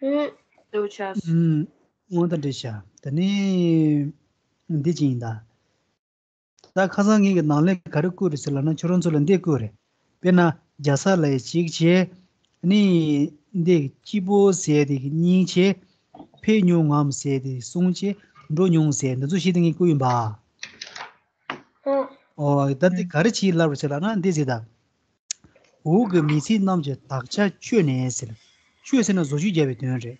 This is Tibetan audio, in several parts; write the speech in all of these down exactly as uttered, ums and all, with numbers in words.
ཨུམ། ལྟོས་ཆ། ཨུམ། དངོས་དང་འདྲེས་བྱ། དེ་ནི་འདི་ཅི་ཡིན་ད། ད་ཁ་སང་ངེད་ཀྱི་ནང་ལས་ག་རེ་བསྐུར་རེད་ཟེར་ལབ་ན། ཁྱོད་རང་ཚོ་ལ་འདི་བསྐུར་རེད། དཔེར་ན་རྒྱ་ས་ལ་ཡི་གཅིག་བྱས། ནི་འདི་སྐྱིད་པོ་ཟེར་དེ་གི་སྙིང་བྱས། ཕེབས་མྱོང་ངམ་ཟེར་དེ་གསུང་བྱས། འགྲོ་མྱོང་ཟེར་འདི་ཚོ་བཤད་དེ་ངས་བསྐུར་ཡིན་པ། ཨོ། ད་འདི་ག་རེ་བྱས་ལབ་རེད་ཟེར་ལབ་ན་འདི་ཟེར་ད། འུ་གི་མི་ཚེ་རྣམས་ཀྱི་དག་ཆ་གཅོད་ནས་ཟེར། གཅོད་ཟེར་ན་བཟོ་བཅོས་རྒྱག་པའི་དོན་རེད།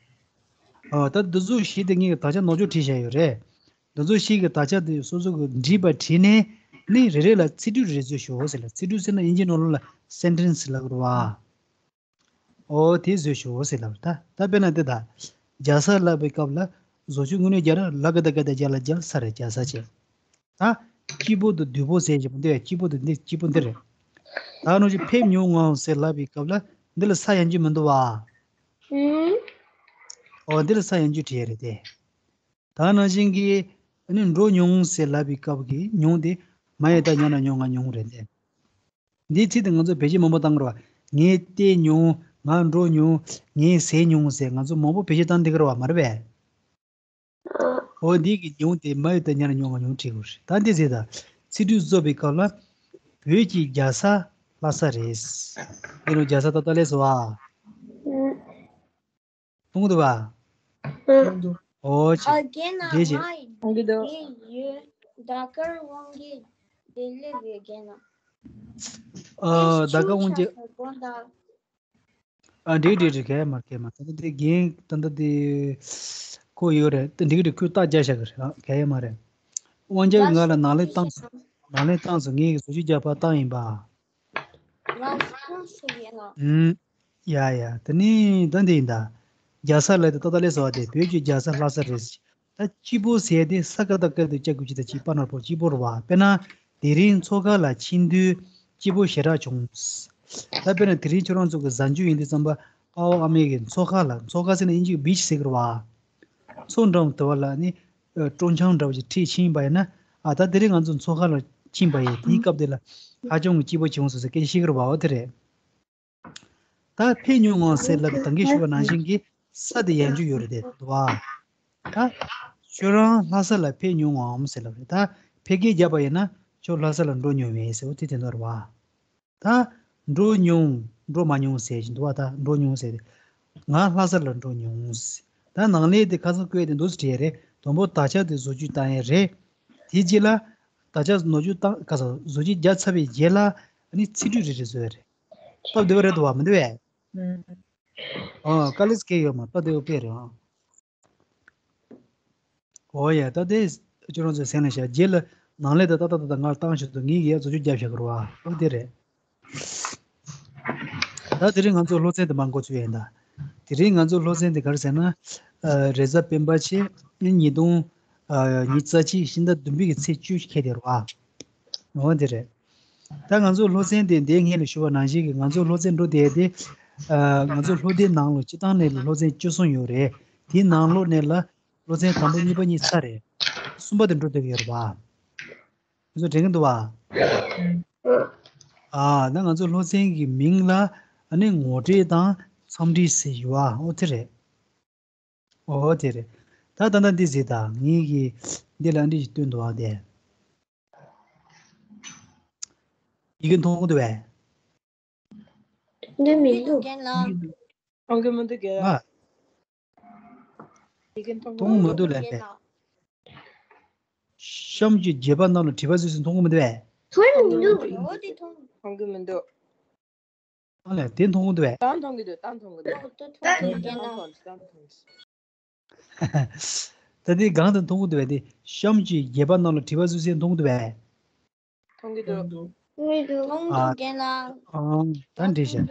ཨོ། ད་འདི་ཚོ་བཞི་དེ་ངས་ཀྱི་དག་ཆ་ནོར་བཅོས་བྲིས་བཞག་ཡོད་རེད། འདི་ཚོ་བཞི་གི་དག་ཆ་དེ་སོ་སོ་གི་འདྲིས་པ་བྲིས་ནས། ནི་རེ་རེ་ལ་ཚིག་འབྲུ་རེ་བཟོས་ཤོག་ཟེར་ལ། ཚིག་འབྲུ་ཟེར་ན་དབྱིན་ཇིའི་ནང་ལོགས་ལ་སེན་ཊེན་སི་ལབ་རེད་བ། ཨོ་དེ་བཟོས་ཤོག་ཟེར་ལབ། ད་ད་དཔེར་ན་དེ་ད། རྒྱ་ས་ལབ་པའི་སྐབས་ལ་བཟོ་བཅོས་དངོས་གནས་རྒྱག་ན་ལ་ག་ད་ག་ད་རྒྱ་ལ་རྒྱལ་ས་རེད། རྒྱལ་ས་བྱས། ད་སྐྱིད་པོ་དང་སྡུག་པོ་ཟེར་གྱི་མི་འདུག་ཡ། སྐྱིད་པོ་དང་འདི་སྐྱིད་པོ་འདི་རེད། ད་ནང་བཞིན་ཕེབས་མྱོང་ངམ་ཟེར་ལབ་པའི་སྐབས་ལ་འདི་ལ་ས་ཡན་གྱི་མི་འདུག་བ། ཨུམ། ཨོ་འདི་ལ་ས་ཡན་གྱི་བྲིས་ཡ་རེད་དེ། ད་ནང་བཞིན་གྱི་ཨ་ནི་འགྲོ་མྱོང་ཟེར་ལབ་པའི་སྐབས་ཀྱི་མྱོང་དེ་མ་ཡི་ད་ཉ་ན་མྱོང་ང་མྱོང་རེད་དེ། འདིའི་ཚིག་དེ་ང་ཚོ་བེད་སྤྱོད་མང་པོ་བཏང་གི་རེད་བ། ངས་བལྟས་མྱོང་། ང་འགྲོ་མྱོང་། ངས་ཟས་མྱོང་ཟེར་ང་ཚོ་མང་པོ་བེད་སྤྱོད་བཏང་བསྡད་ཀྱི་རེད་བ། མ་རེད་པས། འོ་འདི་གི་མྱོང་དེ་མ་ཡི་ད་ཉ་ན་མྱོང་ང་མྱོང་བྲིས་དགོས་རེད། ད་འདི་ཟེར་ད། ཚིག་འབྲུ་རྫོགས་པའི་སྐབས་ལ་བོད་ཀྱི་རྒྱལ་ས་ལྷ་ས་རེད། འདི་ནང་རྒྱལ་ས་ཏག་ཏག་སླེབས་སོང་བ། མཐོང་གི་འདུག་བ། ཨུ། འོ་ཅི། ཨ་རྒན་ན་དེ་ཅི། ང་མཐོང་གི་འདུག་ཡོད། ཟླ་དཀར་དབང་རྒྱལ་དེ་སླེབས་ཡོད་རྒན་ན། ཨ་ཟླ་དཀར་དབང་རྒྱལ། ཨ་འགྲིག་འགྲིག་འགྲིག་གས་མ་གས་མ། ད་ལྟ་དེ་རྒན་ད་ལྟ་དེ་ཁོ་ཡོད་རེད། དེ་འགྲིག་འགྲིག་ཁོས་རྟགས་རྒྱག་བཞག་གི་རེད། ཨ་གས་ཡ་མ་རེད། དབང་རྒྱལ་གྱིས་ང་ལ་ནང་ལས་བཏང་སོང་། ནང་ལས་བཏང་སོང་། ངས་བཟོ་བཅོས་རྒྱག་པར་བཏང་ཡིན་པ། ང་ཁོང་སུ་ཡིན་ནོ། ཨུམ། ཡ་ཡ། དེ་ནི་ད་འདི་ཡིན་ད། རྒྱལ་ས་ལ་དེ་ཏག་ཏག་སླེབས་སོང་བ། དེ་བོད་ཀྱི་རྒྱལ་ས་ལྷ་ས་རེད། ད་སྐྱིད་པོ་ཟེར་དེ་ས་ཀ་ད་ཀ་དེ་ལྕགས་ཀྱུ་ཅི་ད་ཅི་པ་ན་པོ་སྐྱིད་པོ་རེད་བ། དཔེར་ན་དེ་རིང་མཚོ་ཁ་ལ་ཕྱིན་དུས་སྐྱིད་པོ་ཞེ་དྲག་བྱུང་། ད་དཔེར་ན་དེ་རིང་ཁྱོད་རང་ཚོ་གི་གཟའ་མཇུག་ཡིན་དུས་ཙམ་པ་ཨ་ཕོ་ཨ་མ་གིས་མཚོ་ཁ་ལ། མཚོ་ཁ་ཟེར་ན་དབྱིན་ཇིའི་བིཆ་ཟེར་གི་རེད་བ། མཚོ་འགྲམ་དུ་བ་ལ་ནི་སྤྲོ་འཆམ་འདྲ་བོ་ཞིག་ཁྲིད་ཕྱིན་པ་ཡིན་ན། ཨ་ད་དེ་རིང་ང་ཚོ་མཚོ་ཁ་ལ་ཕྱིན་པ་ཡིན། དེའི་སྐབས་དེ་ལ་ཧ་ཅང་གི་སྐྱིད་པོ་བྱུང་སོང་ཟེར་སྐད་ཆ་བཤད་ཀྱི་རེད་བ། འོ་དེ་རེད། ད་ཕེབས་མྱོང་ངམ་ཟེར་ལབ་པའི་ད་གིན་ཞུས་པ་ནང་བཞིན་གྱི་ས་དེ་ཡན་ཆོད་ཡོད་རེད་དེ་འདུག་བ། ད་ཁྱོད་རང་ལྷ་ས་ལ་ཕེབས་མྱོང་ངམ་ཟེར་ལབ་རེད། ད་ཕལ་སྐད་རྒྱབ་པ་ཡིན་ན་ཁྱོད་ལྷ་ས་ལ་འགྲོ་མྱོང་མེད་ཟེར། འོ་དེ་དེ་འདྲ་རེད་བ། ད་འགྲོ་མྱོང་། འགྲོ་མ་མྱོང་ཟེར་གྱི་འདུག་བ། ད་འགྲོ་མྱོང་ཟེར་ཏེ། ང་ལྷ་ས་ལ་འགྲོ་མྱོང་ཟེར། ད་ནང་ལས་དེ་ཁ་སང་བཀོད་དེ་འདུག་སེ་བྲིས་ཡ་རེད། དང་པོ་དག་ཆ་དེ་བཟོ་བཅོས་བཏང་ཡ་རེད། དེ་རྗེས་ལ་དག་ཆ་ནོར་བཅོས་བཏང་། ཁ་སང་བཟོ་བཅོས་རྒྱག་ཚར་བའི་རྗེས་ལ་ཨ་ནི་ཚིག་འབྲུ་རེ་རེ་བཟོ་ཡ་རེད། སྟབས་བདེ་བ་རེད་འདུག་བ། མི་འདུག་བས། ཨོ་དཀའ་ལས་སྐྱེ་ཡོད་མ། སྟབས་བདེ་བ་དཔེ་རེད་ཨང་། འོ་ཡ། ད་དེ་ཁྱོད་རང་ཚོའི་སེམས་ལ་བཞག་རྗེས་ལ་ནང་ལས་ད་ད་ད་ད་ད་ངར་བཏང་ཞིག་ཏུ་ངེད་ཀྱིས་བཟོ་བཅོས་རྒྱབ་བཞག་གི་རེད་བ། འོ་དེ་རེད། ད་དེ་རིང་ང་ཚོ་སློབ་ཚན་དེ་མར་འགོ་ཚུགས་ཡིན་ད། དེ་རིང་ང་ཚོ་སློབ་ཚན་དེ་ག་རེ་ཟེར་ན། ཨ་རེས་གཟའ་སྤེན་པ་ཆེ་ཉིས་སྟོང་ཨ་ཉི་ཤུ་རྩ་གཅིག་ཕྱི་ཟླ་བདུན་པའི་གི་ཚེས་བཅུ་ཁེལ་དེ་རེད་བ། འོ་དེ་རེད། ད་ང་ཚོ་སློབ་ཚན་དེ་འདིའི་སྔོན་ལ་ཞུ་བ་ནང་བཞིན་གྱི་ང་ཚོ་སློབ་ཚན་འགྲོ་བསྡད་དེ། ཨ་ང་ཚོ་སློབ་དེབ་ནང་ལ་སྤྱིར་བཏང་ནས་སློབ་ཚན་བཅུ་གསུམ་ཡོད་རེད། དེའི་ནང་ལོགས་ནས་ལ་སློབ་ཚན་དང་པོ་གཉིས་པ་གཉིས་ཚར་རེད། གསུམ་པ་དེ་འགྲོ་བསྡད་ཀྱི་ཡོད་རེད་བ། ང་ཚོ་དྲན་གྱི་འདུག་བ། ཨ་ད་ང་ཚོ་སློབ་ཚན་གྱི་མིང་ལ་ཨ་ནི་ངོ་སྤྲོད་དང་འཚམས་འདྲི་ཟེར་ཡོད་བ། འོ་དེ་རེད། འོ་དེ་རེད། ད་ད་ལྟ་འདི་ཟེར་ད། ངེད་ཀྱིས་འདི་ལ་འདི་ཞིག་སྟོན་འདུག་ཨ་དེ། ཡི་གེ་མཐོང་གི་འདུག་བས། འདི་མི་འདུག་རྒན་ལགས། མཐོང་གི་མི་འདུག་རྒན་ལགས། ཨ། ཡི་གེ་མཐོང་གི་མཐོང་གི་མི་འདུག་ལབ་པས། གཞམ་གྱི་རྒྱུད་པ་རྣམས་ལ་དྲི་བ་བཟོས་ཟིན། མཐོང་གི་མི་འདུག་བས། མཐོང་གི་མི་འདུག་འོ་དེ་མཐོང་། མཐོང་གི་མི་འདུག་ཨ་ལས་དེ་མཐོང་གི་འདུག་བས། ད་མཐོང་གི་འདུག་ད་མཐོང་གི་འདུག་ད་མཐོང་གི་འདུག་ད་མཐོང་གི་འདུག་ད་དེ་གང་དུ་མཐོང་གི་འདུག་བས། དེ་གཞམ་གྱི་རྒྱུད་པ་རྣམས་ལ་དྲི་བ་བཟོས་ཟིན། མཐོང་གི་འདུག་བས། མཐོང་གི་འདུག་མཐོང་གི་འདུག་མཐོང་གི་འདུག་ཨ། རྒན་ལགས། ཨང་། ད་འགྲིག་ཤག་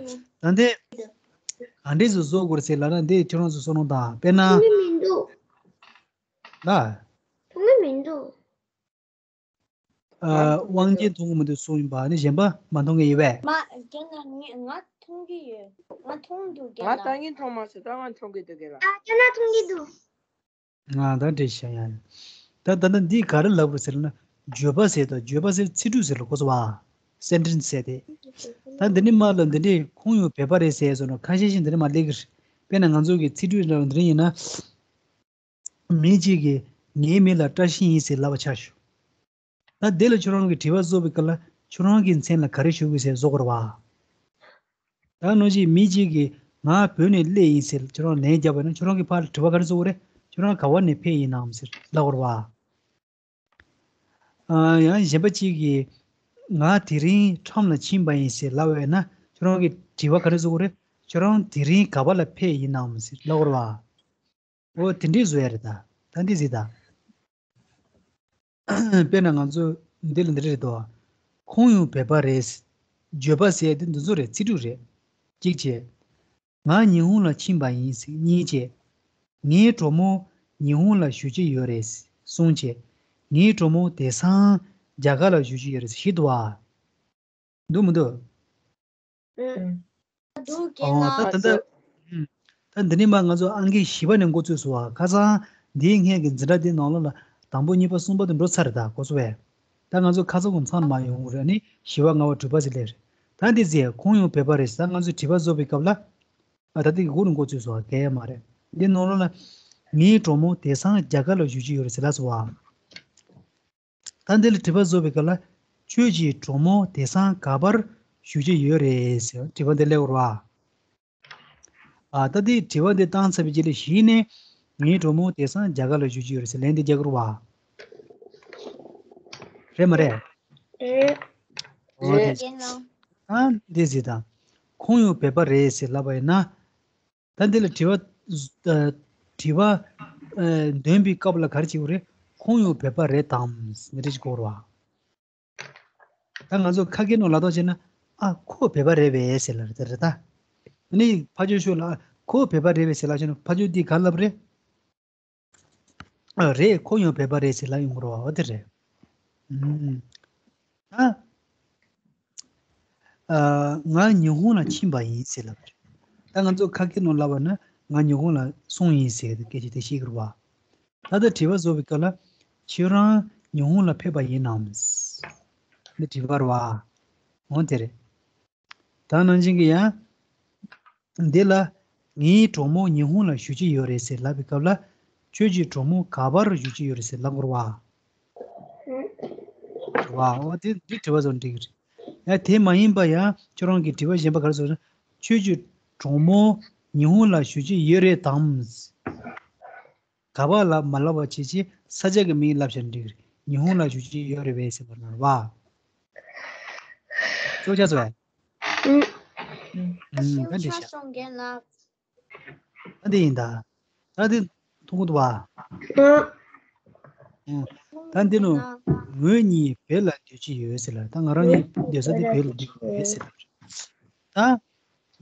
ད་འདི་ག་འདྲས་སུ་བཟོ་དགོས་ཟེར་ལབ་ན། འདི་ཁྱོད་རང་ཚོ་བསམ་བློ་བཏང་། དཔེར་ན། མཐོང་གི་མི་འདུག་ལ། མཐོང་གི་མི་འདུག་ཨ། དབང་ཆེན་མཐོང་གི་མི་འདུག་གསུངས་ཡིན་པ་ནི་གཞན་པ་མ་མཐོང་གི་ཡིན་པས། མ་རྒན་ལགས། ངས་ང་མཐོང་གི་ཡོད། ང་མཐོང་འདུག་ང་རྒན་ལགས། ད་ངས་མཐོང་མ་སོང་། ད་ང་མཐོང་གི་འདུག་རྒན་ལགས། ཨ་ད་ང་མཐོང་གི་འདུག་ང་ད་འདྲི་བྱ་ཡང་། ད་ད་ལྟ་འདི་ག་རེ་ལབ་དགོས་ཟེར་ན། བརྗོད་པ་ཟེར་དང་། བརྗོད་པ་ཟེར་ཚིག་འབྲུ་ཟེར་ལ་གོ་སོང་བ། སེན་ཊེན་སི་ཟེར་ཏེ། ད་འདི་ནི་མ་ལ་འདི་འདྲའི་ཁུངས་ཡོད་བོད་པ་རེད་ཟེར་སོང་ན་ཁ་ཤས་ཤིག་འདི་ནི་མ་སླེབས་ཀྱི་རེད། དཔེར་ན་ང་ཚོ་གི་ཚིག་འབྲུ་འདྲ་བ་འདི་རིང་ཡིན་ན། མི་གཅིག་གིས་ངའི་མིང་ལ་བཀྲ་ཤིས་ཡིན་ཟེར་ལབ་པ་ཆགས་བྱུང་། ད་འདི་ལ་ཁྱོད་རང་གིས་དྲི་བ་བཟོ་བའི་སྐབས་ལ་ཁྱོད་རང་གི་མཚན་ལ་ག་རེ་ཞུ་དགོས་ཟེར་བཟོ་དགོས་རེད་བ། ད་ནང་བཞིན་མི་གཅིག་གིས་ང་བོད་ནས་སླེབས་ཡིན་ཟེར་ཁྱོད་རང་ལན་བརྒྱབ་པ་ན་ཁྱོད་རང་གིས་ཕར་དྲི་བ་ག་རེ་བཟོ་དགོས་རེད། ཁྱོད་རང་ག་བ་ནས་ཕེབས་ཡིན་ནམ་ཟེར་ལབ་དགོས་རེད་བ། ཨ། ཡང་གཞན་པ་གཅིག་གིས་ང་དེ་རིང་ཁྲམ་ལ་ཕྱིན་པ་ཡིན་ཟེར་ལབ་པ་ཡིན་ན་ཁྱོད་རང་གིས་དྲི་བ་ག་རེ་བཟོ་དགོས་རེད། ཁྱོད་རང་དེ་རིང་ག་བ་ལ་ཕེབས་ཡིན་ནམ་ཟེར་ལབ་དགོས་རེད་བ། འོ་དེ་འདྲས་བཟོ་ཡ་རེད་ད། ད་འདི་གཟིགས་ད། དཔེར་ན་ང་ཚོ་འདི་ལ་འདི་རེད་དོ། ཁོང་ཡང་བོད་པ་རེད། བརྗོད་པ་ཟེར་དེ་འདི་ཚོ་རེད། ཚིག་འབྲུ་རེད། གཅིག་བྱས། ང་ཉི་ཧོང་ལ་ཕྱིན་པ་ཡིན་ཟེར། གཉིས་བྱས། ངའི་གྲོགས་མོ་ཉི་ཧོང་ལ་བཞུགས་ཀྱི་ཡོད་རེད་ཟེར། གསུམ་བྱས། ངའི་གྲོགས་མོ་དེང་སང་རྒྱ་གར་ལ་བཞུགས་ཀྱི་ཡོད་རེད་ཟེར། བཞི་འདུག་བ། འདུག་མི་འདུག་ཨང་། འདུག་རྒན་ཨོ། ད་ལགས། ད་ལྟ། ཨང་། ད་འདི་ནས་མར་ང་ཚོ་ཨང་ཀི་བཞི་པ་ནས་འགོ་བཙུགས་སོང་བ། ཁ་སང་འདིའི་སྔོན་གྱི་འཛིན་གྲྭ་འདིའི་ནང་ལོགས་ལ་དང་པོ་གཉིས་པ་གསུམ་པ་དུ་འགྲོ་ཚར་རེད་ད། གོ་སོང་བས། ད་ང་ཚོ་ཁ་སང་གུང་ཚང་མ་ཡོང་གི་རེད། ཨ་ནི་བཞི་པ་ལྔ་པ་དྲུག་པ་ཟེར་སླེབས་རེད། ད་འདི་ཟེར་ཁོང་ཡང་བོད་པ་རེད་ཟེར། ད་ང་ཚོས་དྲི་བ་བཟོ་བའི་སྐབས་ལ། ཨ། ད་འདི་གི་འགོ་ནས་འགོ་བཙུགས་སོང་བ། གལ་ཡ་མ་རེད། འདི་ནང་ལོགས་ལ། ངའི་གྲོགས་མོ་དེང་སང་རྒྱ་གར་ལ་བཞུགས་ཀྱི་ཡོད་རེད་ཟེར་ལབ་སོང་བ། ད་འདི་ལ་དྲི་བ་བཟོ་བའི་སྐབས་ལ། ཁྱོད་ཀྱི་གྲོགས་མོ་དེང་སང་ག་པར་བཞུགས་ཀྱི་ཡོད་རེད་ཟེར་དྲི་བ་འདི་སླེབས་ཡོད་རེད་བ། ཨ། ད་འདི་དྲི་བ་འདི་བཏང་ཚར་བའི་རྗེས་ལ་གཞི་ནས་ངའི་གྲོགས་མོ་དེང་སང་རྒྱ་གར་ལ་བཞུགས་ཀྱི་ཡོད་རེད་ཟེར་ལན་འདི་རྒྱག་གི་རེད་བ། རེད་མ་རེད། རེད། འོ་དེ། རེད་ལགས། ཨ། འདི་གཟིགས་དང་། ཁོང་ཡང་བོད་པ་རེད་ཟེར་ལབ་པ་ཡིན་ན། ད་འདི་ལ་དྲི་བ། ཨ། དྲི་བ། ཨ། འདོན་པའི་སྐབས་ལ་ག་རེ་བྱེད་དགོས་རེད། ཁོང་ཡང་བོད་པ་རེད་དམ་ཟེར་འདི་འདྲ་ཞིག་གོ་རེད་བ། ད་ང་ཚོ་ཁ་སྐད་ནང་ལབ་སྟངས་བྱས་ན། ཨ། ཁོ་བོད་པ་རེད་པས་ཟེར་ལབ་རེད་ད། རེད་ད། ཨ་ནི་ཕར་ཕྱོགས་ཕྱོགས་ལ། ཨ། ཁོ་བོད་པ་རེད་པས་ཟེར་ལབ་བྱས་ན་ཕར་ཕྱོགས་འདིས་ག་ལབ་རེད། ཨ། རེད། ཁོ་ཡང་བོད་པ་རེད་ཟེར་ལབ་ཡོང་གི་རེད་བ། འོ་དེ་རེད། ཨུམ། ད། ཨ། ང་ཉི་ཧོང་ལ་ཕྱིན་པ་ཡིན་ཟེར་ལབ་རེད། ད་ང་ཚོ་ཁ་སྐད་ནང་ལབ་པ་ན་ང་ཉི་ཧོང་ལ་སོང་ཡིན་ཟེར་སྐད་ཆ་དེ་བཤད་ཀྱི་རེད་བ། ད་ལྟ་དྲི་བ་བཟོ་བའི་སྐབས་ལ། ཁྱེད་རང་ཉི་ཧོང་ལ་ཕེབས་པ་ཡིན་ནམ། འདི་དྲི་བ་རེད་བ། འོ་དེ་རེད། ད་ནང་བཞིན་གྱི་ཡང་། འདི་ལ། ངའི་གྲོགས་མོ་ཉི་ཧོང་ལ་བཞུགས་ཀྱི་ཡོད་རེད་ཟེར་ལབ་པའི་སྐབས་ལ། ཁྱོད་ཀྱི་གྲོགས་མོ་ག་པར་བཞུགས་ཀྱི་ཡོད་རེད་ཟེར་ལབ་དགོས་རེད་བ། རེད་བ། འོ་དེ་འདི་དྲི་བ་བཟོ་འགྲིག་གི་རེད། ཡང་དེ་མ་ཡིན་པ་ཡང་ཁྱོད་རང་གི་དྲི་བ་གཞན་པ་ག་རེ་བཟོ་ན། ཁྱོད་ཀྱི་གྲོགས་མོ་ཉི་ཧོང་ལ་བཞུགས་ཀྱི་ཡོད་རེད་དམ། ག་པར་ལ་མ་ལབ་པ་བྱས་བྱས་ས་ཆ་གི་མིང་ལབ་བྱས་འགྲིག་གི་རེད། ཉི་ཧོང་ལ་བཞུགས་ཀྱི་ཡོད་རེད་པས་ཟེར་བ་ན་རེད་བ། ཚོགས་ཆ་ཚོགས། ཨུམ། ཨུམ། ད་འདི་ཤ། སོང་རྒན་ལགས། ད་འདི་ཡིན་ད། ད་འདི་མཐོང་གི་འདུག་བ། ཨུམ། ད་འདི་ནང་ངོས་གཉིས་བོད་ལ་སྡོད་ཀྱི་ཡོད་ཟེར་ལ། ད་ང་རང་གཉིས་སྡོད་ས་འདི་བོད་ལ་སྡོད་ཀྱི་ཡོད་ཟེར་ལ། ད།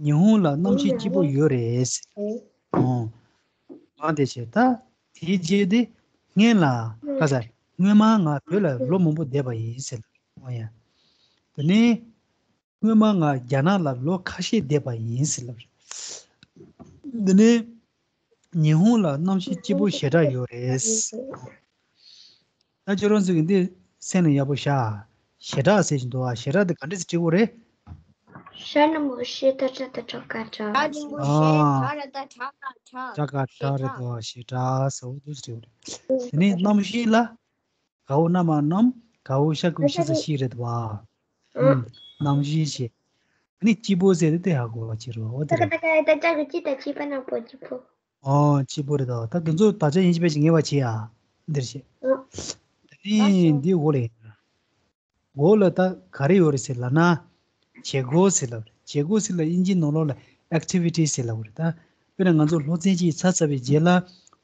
ཉི་ཧོང་ལ་གནམ་གཤིས་སྐྱིད་པོ་ཡོད་རེད་ཟེར། ཨོ། ང་དེ་བྱས་ད། དེའི་རྗེས་དེ་སྔོན་ལ་ཁ་ས་སྔོན་མ་ང་བོད་ལ་ལོ་མང་པོ་བསྡད་པ་ཡིན་ཟེར་ལ། ཨོ་ཡ། དེ་ནས་སྔོན་མ་ང་རྒྱ་ནག་ལ་ལོ་ཁ་ཤས་བསྡད་པ་ཡིན་ཟེར་ལ། དེ་ནས་ཉི་ཧོང་ལ་གནམ་གཤིས་སྐྱིད་པོ་ཞེ་དྲག་ཡོད་རེད། ད་ཁྱོད་རང་ཚོ་གི་འདི་སེམས་ལ་ཡག་པོ་བཞག་ཞེ་དྲག་ཟེར་བཞིན་འདུག་ཨ། ཞེ་དྲག་འདི་ག་འདྲ་ཟེར་བྲིས་དགོས་རེད། ཤ་ན་མོ་ཤེ་ད་ཏྲ་ད་ཏྲ་ཀ་ཏྲ། ད་རིང་པོ་ཨ། ཤེ་ད་ར་ད་ཏྲ་ཀ་ཏྲ། ཏྲ་ཀ་ཏྲ་རེད་དོ། ཞེ་དྲག་ཟེར་བ་འདུག་ཟེར་བྲིས་དགོས་རེད། དེ་ནས་གནམ་གཤིས་ལ། གའོ་ན་མ་གནམ། གའོ་ཤ་ཀུ་ཤི་ས་ཤི་རེད་བ། ཨུམ། གནམ་གཤིས་ཤེ། ཨ་ནི་སྐྱིད་པོ་ཟེར་དེ་དེ་ཧ་གོ་བ་བྱེད་རོགས། འོ་དེ་རེད། ད་ཀ་ད་ཀ་ད་ཀ་ཅི་ད་ཅི་པ་ན་པོ་ཅི་པོ། ཨོ། སྐྱིད་པོ་རེད་དོ། ད་དེ་ཚོ་ད་ཆ་ཡིན་གཅིག་པའི་གཅིག་ངེས་པ་བྱེད་ཨ། འདིར་བྱེད། ཨོ། དེ་ནི་འདི་འོག་ལ་ཡིན། འོག་ལ་ད་ག་རེ་ཡོད་རེད་ཟེར་ལབ་ན། བྱེད་སྒོ་ཟེར་ལབ་རེད། བྱེད་སྒོ་ཟེར་ལ་དབྱིན་ཇིའི་ནང་ལོགས་ལ་ཨེག་ཊི་བི་ཊི་ཟེར་ལབ་རེད་ད། དཔེར་ན་ང་ཚོ་སློབ་ཚན་གཅིག་ཚར་ཚར་བའི་རྗེས་ལ་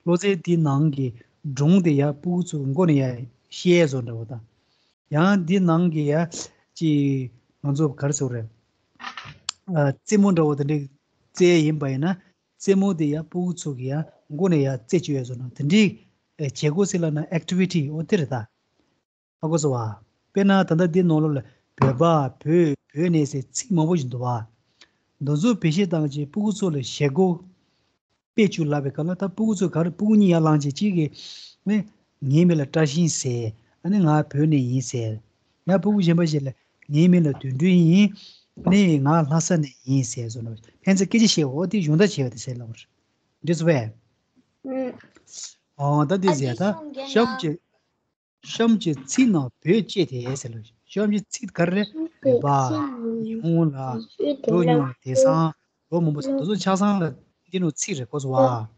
སློབ་ཚན་དེའི་ནང་གི་སྒྲུང་དེ་ཡར་སྤུ་གུ་ཚོ་མགོ་ནས་ཡར་བཤད་བཟོ་འདྲ་བོ་དང་། ཡང་འདི་ནང་གི་ཡ་ཅིག་ང་ཚོ་ག་རེ་ཟེར་དགོས་རེད། ཨ། རྩེད་མོ་འདྲ་བོ་དེ་འདྲའི་རྩེ་ཡིན་པ་ཡིན་ན། རྩེད་མོ་དེ་ཡང་སྤུ་གུ་ཚོ་གི་ཡང་མགོ་ནས་ཡང་རྩེ་བཅུག་ཡ་བཟོ་ན་དེ་འདྲའི་བྱེད་སྒོ་ཟེར་ལབ་ན་ཨེག་ཊི་བི་ཊི་འོ་དེ་རེད་ད། ཧ་གོ་སོང་བ། དཔེར་ན་ད་ལྟ་འདི་ནང་ལོགས་ལ་བོད་པ་བོད་བོད་ནས་ཟེར་ཚིག་མང་པོ་ཞིག་འདུག་བ། འདི་ཚོ་བེད་སྤྱོད་བཏང་བྱས་སྤུ་གུ་ཚོ་ལ་བྱེད་སྒོ་སྤེལ་བཅུག་ལབ་པའི་སྐབས་ལ་ད་སྤུ་གུ་ཚོས་ག་རེ་སྤུ་གུ་གཉིས་ཡར་ལངས་བྱས་གཅིག་གིས་ནི་ངའི་མིང་ལ་བཀྲ་ཤིས་ཟེར། ཨ་ནི་ང་བོད་ནས་ཡིན་ཟེར། ཡང་སྤུ་གུ་གཞན་པ་ཞིག་ལ་ངའི་མིང་ལ་དོན་གྲུབ་ཡིན། ནི་ང་ལྷ་ས་ནས་ཡིན་ཟེར་སོང་ན། ཕན་ཚུན་སྐད་ཆ་བཤད་འོ་དེ་གཞུང་དག་བྱས་པ་དེ་ཟེར་ལབ་པ་རེད། འགྲིག་སོང་བས། ཨུམ། ཨོ་ད་དེ་ཨ་ཟེར་ད་གཤམ་གྱི་གཤམ་གྱི་ཚིག་ནང་བོད་ཅེས་དེ་ཟེར་ལབ། གཤམ་གྱི་ཚིག་ག་རེ་རེད། བོད་པ། ཉི་ཧོང་ལ། འགྲོ་མྱོང་། དེང་སང་འགྲོ་མང་པོ་ཟེར་དེ་ཚོ་ཆ་ཚང་ལ་འདི་ནང་ཚིག་རེད་གོ་སོང་བ།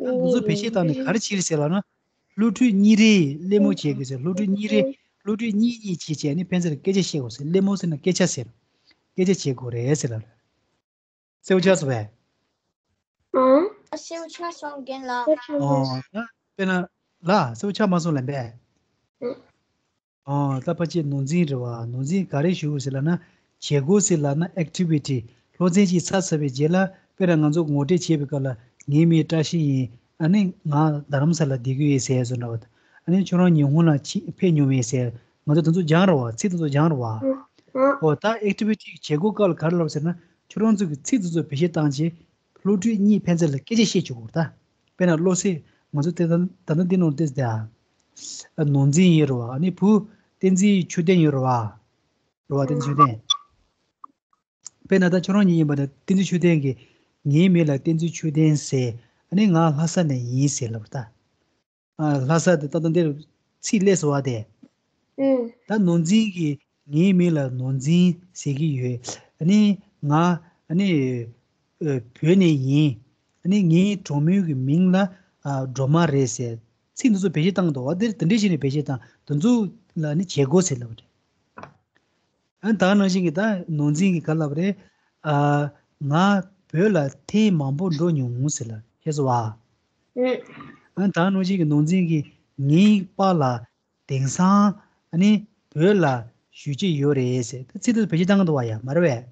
ད་འདི་ཚོ་བེད་སྤྱོད་བཏང་ནས་ག་རེ་བྱེད་རེད་ཟེར་ལབ་ན། བློ་གྲོས་གཉིས་རེས་གླེང་མོལ་བྱེད་དགོས་ཟེར། བློ་གྲོས་གཉིས་རེས་བློ་གྲོས་གཉིས་གཉིས་བྱེད་བྱས་ནས་ཕན་ཚུན་ལ་སྐད་ཆ་བཤད་དགོས་ཟེར། གླེང་མོལ་ཟེར་ན་སྐད་ཆ་ཟེར། སྐད་ཆ་བྱེད་དགོས་རེད་ཟེར་ལབ་རེད། གསལ་པོ་ཆགས་སོང་བས། ཨང་། གསལ་པོ་ཆགས་སོང་རྒན་ལགས། ཨོ་ད་དཔེར་ན་ལ་གསལ་པོ་ཆགས་མ་སོང་ལབ་པས། ཨང་། ཨོ་ད་ཕལ་ཆེར་ནོར་འཛིན་རེད་བ། ནོར་འཛིན་ག་རེ་ཞུ་དགོས་ཟེར་ལབ་ན། བྱེད་སྒོ་ཟེར་ལབ་ན་ཨེག་ཊི་བི་ཊི། སློབ་ཚན་ཅིག་ཚར་ཚར་བའི་རྗེས་ལ་དཔེར་ན་ང་ཚོ་ངོ་སྤྲོད་བྱེད་པའི་སྐབས་ལ་ངའི་མིང་བཀྲ་ཤིས་ཡིན། ཨ་ནི་ང་རྡ་རམ་ས་ལ་བསྡད་ཀྱི་ཡོད་ཟེར་བཟོ་འདྲ་བ། ཨ་ནི་ཁྱོད་རང་ཉི་ཧོང་ལ་ཕྱིན་ཕེབས་མྱོང་མེད་ཟེར། ང་ཚོ་དེ་ཚོ་སྦྱངས་རེད་བ། ཚིག་དེ་ཚོ་སྦྱངས་རེད་བ། ཨོ་ད་ཨེག་ཊི་བི་ཊི་བྱེད་སྒོ་སྐབས་ལ་ག་རེ་ལབ་ཟེར་ན། ཁྱོད་རང་ཚོ་གི་ཚིག་དེ་ཚོ་བེད་སྤྱོད་བཏང་རྗེས་བློ་གྲོས་གཉིས་ཕན་ཚུན་ལ་སྐད་ཆ་བཤད་བཅུག་དགོས་རེད་ད། དཔེར་ན་བློ་སེ་ང་ཚོ་དེ་ད་ད་ལྟ་འདི་ནང་བལྟས་ཏེ། ཨ་ནོར་འཛིན་ཡོད་རེད་བ། ཨ་ནི་བུ་བསྟན་འཛིན་ཆོས་ལྡན་ཡོད་རེད་བ། རེད་བ་བསྟན་འཛིན་ཆོས་ལྡན། དཔེར་ན་ད་ཁྱོད་རང་གཉིས་ཡིན་པ་ན་བསྟན་འཛིན་ཆོས་ལྡན་གྱིས་ངའི་མིང་ལ་བསྟན་འཛིན་ཆོས་ལྡན་ཟེར། ཨ་ནི་ང་ལྷ་ས་ནས་ཡིན་ཟེར་ལབ་ད། ཨ་ལྷ་ས་དེ་ད་ལྟ་འདིར་ཚིག་སླེབས་སོང་བ་དེ། ཨུམ། ད་ནོར་འཛིན་གྱིས་ངའི་མིང་ལ་ནོར་འཛིན་ཟེར་གྱི་ཡོད། ཨ་ནི་ང་ཨ་ནི་ཨ་བོད་ནས་ཡིན། ཨ་ནི་ངའི་གྲོགས་མོའི་གི་མིང་ལ་ཨ་སྒྲོལ་མ་རེད་ཟེར། ཚིག་འདི་ཚོ་བེད་སྤྱོད་བཏང་འདུག་བ། འདིར་དེ་འདྲས་བྱས་ནས་བེད་སྤྱོད་བཏང་། དེ་ཚོ་ལ་ནི་བྱེད་སྒོ་ཟེར་ལབ་པ་རེད། ཨ་ད་ནང་བཞིན་གྱི་ད་ནོར་འཛིན་གྱིས་ག་ལབ་རེད། ཨ་ང་བོད་ལ་ཐེངས་མང་པོ་འགྲོ་མྱོང་ཟེར་ལ་ཤེས་སོང་བ། ཨ་ད་ནང་བཞིན་གྱི་ནོར་འཛིན་གྱིས་ངའི་པཱ་ལགས་དེང་སང་ཨ་ནི་བོད་ལ་བཞུགས་ཀྱི་ཡོད་རེད་ཟེར། ད་ཚིག་དེ་བེད་སྤྱོད་བཏང་གི་འདུག་བ་ཡ་མ་རེད་བས།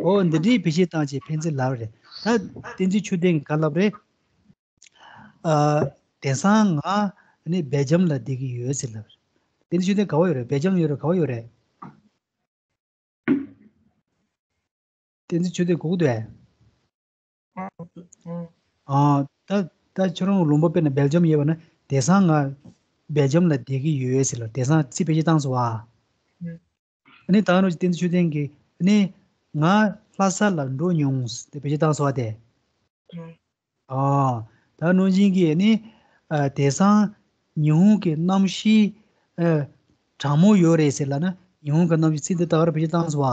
ཨོ་འདི་འདྲའི་བེད་སྤྱོད་བཏང་བྱས་ཕན་ཚུན་ལབ་རེད། ད་བསྟན་འཛིན་ཆོས་ལྡན་གྱིས་ག་ལབ་རེད། ཨ་དེང་སང་ང་ནི་སྦེལ་ཇམ་ལ་བསྡད་ཀྱི་ཡོད་ཟེར་ལབ་རེད། བསྟན་འཛིན་ཆོས་ལྡན་ག་བ་ཡོད་རེད། སྦེལ་ཇམ་ཡོད་རེད། ག་བ་ཡོད་རེད། བསྟན་འཛིན་ཆོས་ལྡན་གོ་གི་འདུག་ཨ། ཨ་ད་ད་ཁྱོད་རང་ལུང་པ་དཔེར་ན་སྦེལ་ཇམ་ཡོད་པ་ན་དེང་སང་ང་སྦེལ་ཇམ་ལ་བསྡད་ཀྱི་ཡོད་ཟེར་ལབ། དེང་སང་ཚིག་བེད་སྤྱོད་བཏང་སོང་བ། ཨ་ནི་ད་ནོར་བསྟན་འཛིན་ཆོས་ལྡན་གྱིས་ཨ་ནི་ང་ལྷ་ས་ལ་འགྲོ་མྱོང་ཟེར་བེད་སྤྱོད་བཏང་སོང་བ་དེ། ཨ། ད་ནོར་འཛིན་གྱིས་ནི་ཨ་དེང་སང་ཉི་ཧོང་གི་གནམ་གཤིས་ཨ་གྲང་མོ་ཡོད་རེད་ཟེར་ལབ་ན། ཉི་ཧོང་གི་གནམ་གཤིས་ཚིག་འདི་ད་ག་རེ་བེད་སྤྱོད་བཏང་སོང་བ།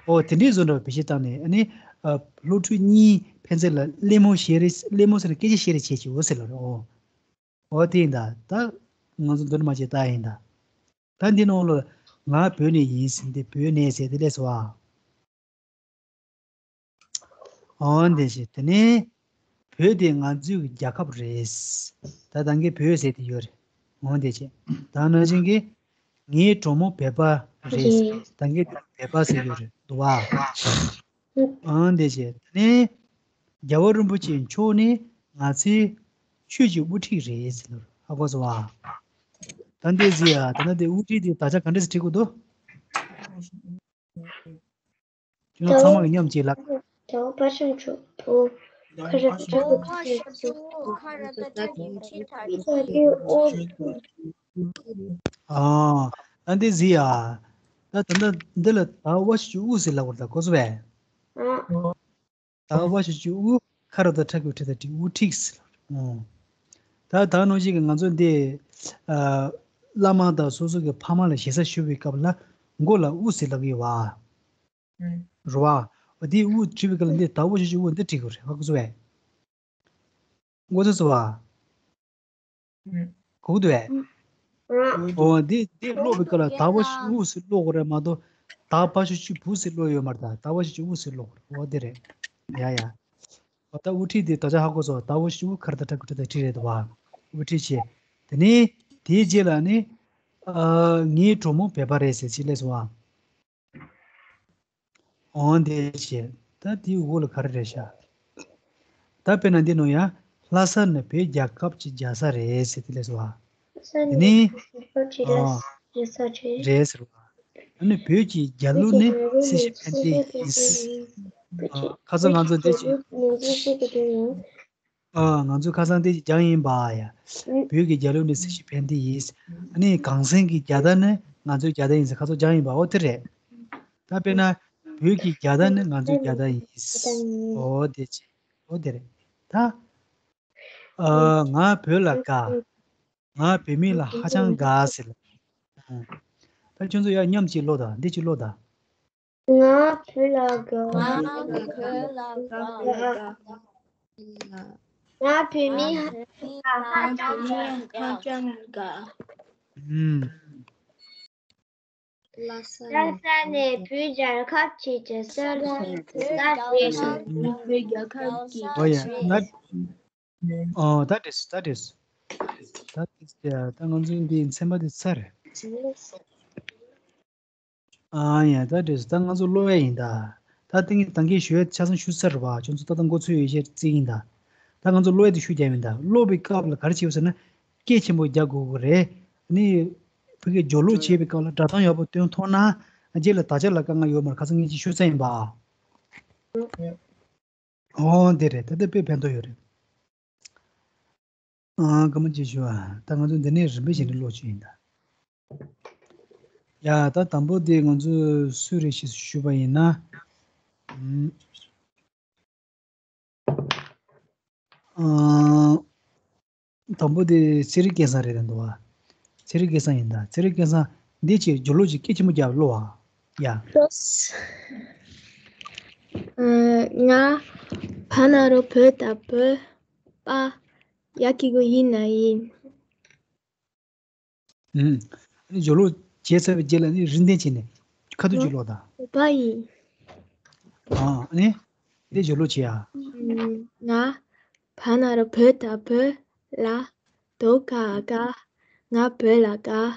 ཨོ་དེ་འདྲའི་བཟོ་འདྲ་བེད་སྤྱོད་བཏང་ནས་ཨ་ནི་ཨ་བློ་གྲོས་གཉིས་ཕན་ཚུན་ལ་གླེང་མོལ་བྱེད་རེས། གླེང་མོལ་ཟེར་ན་སྐད་ཆ་བཤད་རེས་བྱེད་ཀྱི་ཡོད་ཟེར་ལབ་རེད། ཨོ་ཨོ་དེ་ཡིན་ད། ད་ང་ཚོ་འདི་འདྲ་མ་བྱེད་ད་ཡིན་ད། ད་འདི་ནང་ལ་ང་བོད་ནས་ཡིན་ཟེར། འདི་བོད་ནས་ཟེར་དེ་སླེབས་སོང་བ། འོན་ཏེ་ཞེས། དེ་ནས་བོད་དེ་ང་ཚོའི་རྒྱལ་ཁབ་རེད། ད་ད་གིན་བོད་ཟེར་དེ་ཡོད་རེད། འོན་ཏེ་ཞེས། ད་ནང་བཞིན་གྱི་ངའི་གྲོགས་མོ་བོད་པ་རེད། རེད། ད་གིན་བོད་པ་ཟེར་ཡོད་རེད་འདུག་བ། འོན་ཏེ་ཞེས། དེ་ནས་རྒྱལ་བ་རིན་པོ་ཆེ་མཆོག་ནི་ང་ཚོའི་ཆོས་ཀྱི་དབུ་ཁྲིད་རེད་ཟེར་ལབ། ཧ་གོ་སོང་བ། ད་འདི་ཟེར་ཡ། ད་ནི་དེ་དབུ་ཁྲིད་དེ་དག་ཆ་ག་འདྲ་ཞིག་བྲིས་དགོས་འདུག་ཁྱོད་རང་ཚང་མ་གི་མཉམ་གཅིག་ལ། རྒྱལ་བ་དཔལ་ཆེན་མཆོག་བོད་ཁ་ར་ཁ་ར་ཁ་ར་ཁ་ར་ཁ་ར་ཁ་ར་ཁ་ར་ཨ། ད་འདི་ཟེར་ཡ། ད་ད་ལྟ་འདི་ལ་ད་བ་ཞབས་ཀྱུ་དབུ་ཟེར་ལབ་པ་ད་གོ་སོང་བས། ད་བ་ཞབས་ཀྱུ་དབུ། ཁ་ར་ད་ཁྲ་གི་ཁྲི་ད་ཁྲི། དབུ་ཁྲིད་ཟེར་ལབ་རེད། ཨོ། ད་ད་ནང་བཞིན་གྱི་ང་ཚོ་འདི་ཨ་བླ་མ་དང་སོ་སོ་གི་ཕ་མ་ལ་ཞེ་ས་ཞུ་བའི་སྐབས་ལ་མགོ་ལ་དབུ་ཟེར་ལབ་ཀྱི་ཡོད་བ། རེད་བ། འོ་དེའི་དབུ་བྲིས་པའི་སྐབས་ལ་འདི་ད་བ་ཞབས་ཀྱུ་དབུ་འདི་བྲིས་དགོས་རེད། ཧ་གོ་སོང་བས། མགོ་ཚོས་སོང་བ། གོ་གི་འདུག་གས། ཨོ་འདི་འདི་ཀློག་པའི་སྐབས་ལ་ད་བ་ཞབས་ཀྱུ་དབུ་ཟེར་ཀློག་དགོས་རེད་མ་གཏོགས། ད་བ་ཞབས་ཀྱུ་བུ་ཟེར་ཀློག་ཡོད་མ་རེད་ད། ད་བ་ཞབས་ཀྱུ་དབུ་ཟེར་ཀློག་དགོས་རེད། ཨོ་འདི་རེད། ཡ་ཡ། ཨོ་ད་དབུ་ཁྲིད་འདི་དག་ཆ་ཧ་གོ་སོང་། ད་བ་ཞབས་ཀྱུ་དབུ། ཁ་ར་ད་ཁྲ་གི་ཁྲི་ད་ཁྲི་རེད་འདུག་བ། དབུ་ཁྲིད་བྱས། དེ་ནས་དེའི་རྗེས་ལ་ནི་ཨ་ངའི་གྲོགས་མོ་བོད་པ་རེད་ཟེར་ཅིག་སླེབས་སོང་བ། འོན་ཏེ་ཞེས། ད་དེའི་འོག་ལ་ག་རེ་རེད་ཤག་ད་དཔེར་ན་འདི་ནང་ཡང་ལྷ་ས་ནི་བོད་རྒྱལ་ཁབ་ཀྱི་རྒྱལ་ས་རེད་ཟེར་དེ་ལས་སོ། ལྷ་ས་ནི་དེ་ནི་བོད་ཀྱི་རྒྱལ་ས་རེད། རེད་ཟེར་བ། ཨ་ནི་བོད་ཀྱི་རྒྱལ་གླུ་ནི་སྲིད་ཞི་ཕན་བདེ་ཡིན། ཨ་ཁ་སང་ང་ཚོ་འདི་ཅིག་ཨ་ང་ཚོས་ཁ་སང་དེ་སྦྱངས་ཡིན་པ་ཡ། བོད་ཀྱི་རྒྱལ་གླུ་ནི་སྲིད་ཞི་ཕན་བདེ་ཡིན། ཨ་ནི་གངས་སེང་གི་རྒྱལ་དར་ནི་ ང་ཚོའི་རྒྱལ་དར་ཡིན་ཟེར་ཁ་ཚོགས་བརྒྱབ་ཡིན་པ། འོ་དེ་རེད། ད་དཔེར་ན་བོད་ཀྱི་རྒྱལ་དར་ནི་ང་ཚོའི་རྒྱལ་དར་ཡིན། འོ་དེ་ཅི། འོ་དེ་རེད། ད་ཨ་ང་བོད་ལ་དགའ། ང་བོད་མི་ལ་ཧ་ཅང་དགའ་ཟེར། ཨ། ད་ཁྱོད་ཚོ་ཡར་མཉམ་གཅིག་ཀློག་དང་། འདི་གཅིག་ཀློག་དང་། ང་བོད་ལ་དགའ། ང་བོད་ལ་དགའ། ང་བོད་མི་ཧ་ཅང་དགའ། ཨུམ། ལྷ་ས་ནས་བོད་རྒྱལ་ཁབ་ཀྱི་རྒྱལ་ས་རེད། ཨོ་ཡ། ད། ཨོ་ད་འགྲིག་སོང་། ད་འགྲིག་སོང་། ད་འགྲིག་སོང་། ད་ང་ཚོའི་འདི་ཚན་པ་འདི་ཚར། ཨ་ཡ། ད་འགྲིག་སོང་། ད་ང་ཚོ་ཀློག་ཡ་ཡིན་ད། ད་ཏིང་ངེ་ད་གིན་ཞུ་ཡ་ཆ་ཚང་ཞུ་ཚར་བ། ཁྱོད་ཚོ་ད་ལྟ་མགོ་ཚོད་ཡོད་ཤེས་རྩིས་ཡིན་ད། ད་ང་ཚོ་ཀློག་ཡ་དེ་ཞུ་རྒྱུ་ཡིན་ད། ཀློག་པའི་སྐབས་ལ་ག་རེ་བྱེད་དགོས་ཟེར་ན། སྐད་ཆེན་པོ་རྒྱག་དགོས་ཀྱི་རེད། ཨ་ནི་ཕ་གིའི་སྦྱོར་ཀློག་བྱེད་པའི་སྐབས་ལ་སྒྲ་གདངས་ཡག་པོ་སྟོན་ཐུབ་ན། རྗེས་ལ་དག་ཆ་ལ་དཀའ་ངལ་ཡོད་མ་རེད། ཁ་སང་ངས་ཅིག་ཞུས་ཚར་ཡིན་པ། ཨོ་འདི་རེད། ད་ལྟ་དཔེ་ཕན་ཐོགས་ཡོད་རེད། ཨ་སྐར་མ་གཅིག་ཞུ་ཨ། ད་ང་ཚོ་འདི་ནས་རིམ་པ་བཞིན་དུ་ཀློག་རྒྱུ་ཡིན་ད། ཡ། ད་དང་པོ་དེ་ང་ཚོ་སུ་རེད་ཞེས་ཞུས་པ་ཡིན་ན། ཨུམ། ཨ། དང་པོ་དེ་ཚེ་རིང་སྐལ་བཟང་རེད་འདུག་བ། ཚེ་རིང་སྐལ་བཟང་ཡིན་ད། ཚེ་རིང་སྐལ་བཟང་འདི་ཅིག་སྦྱོར་ཀློག་ཅིག་སྐད་ཆེན་པོ་རྒྱག་ཀློག་ཨ། ཡ། ལོས། ཨ། ང་བ་ན་རོ་བོ་ད་བོད། པ། ཡ་གི་གུ་ཡི་ན་ཡིན། ཨུམ། ཨ་ནི་སྦྱོར་ཀློག་བྱས་ཚར་བའི་རྗེས་ལ་ནི་རིམ་ལྡན་བྱས་ནས་ཁ་ཐུག་ཅིག་ཀློག་དང་། བོད་པ་ཡིན། ཨ། ཨ་ནི་དེ་སྦྱོར་ཀློག་བྱེད་ཨ། ཨུམ། ང་བ་ན་རོ་བོ་ད་བོད། ལ། དོ་ག་ག་ང་བོད་ལ་དགའ།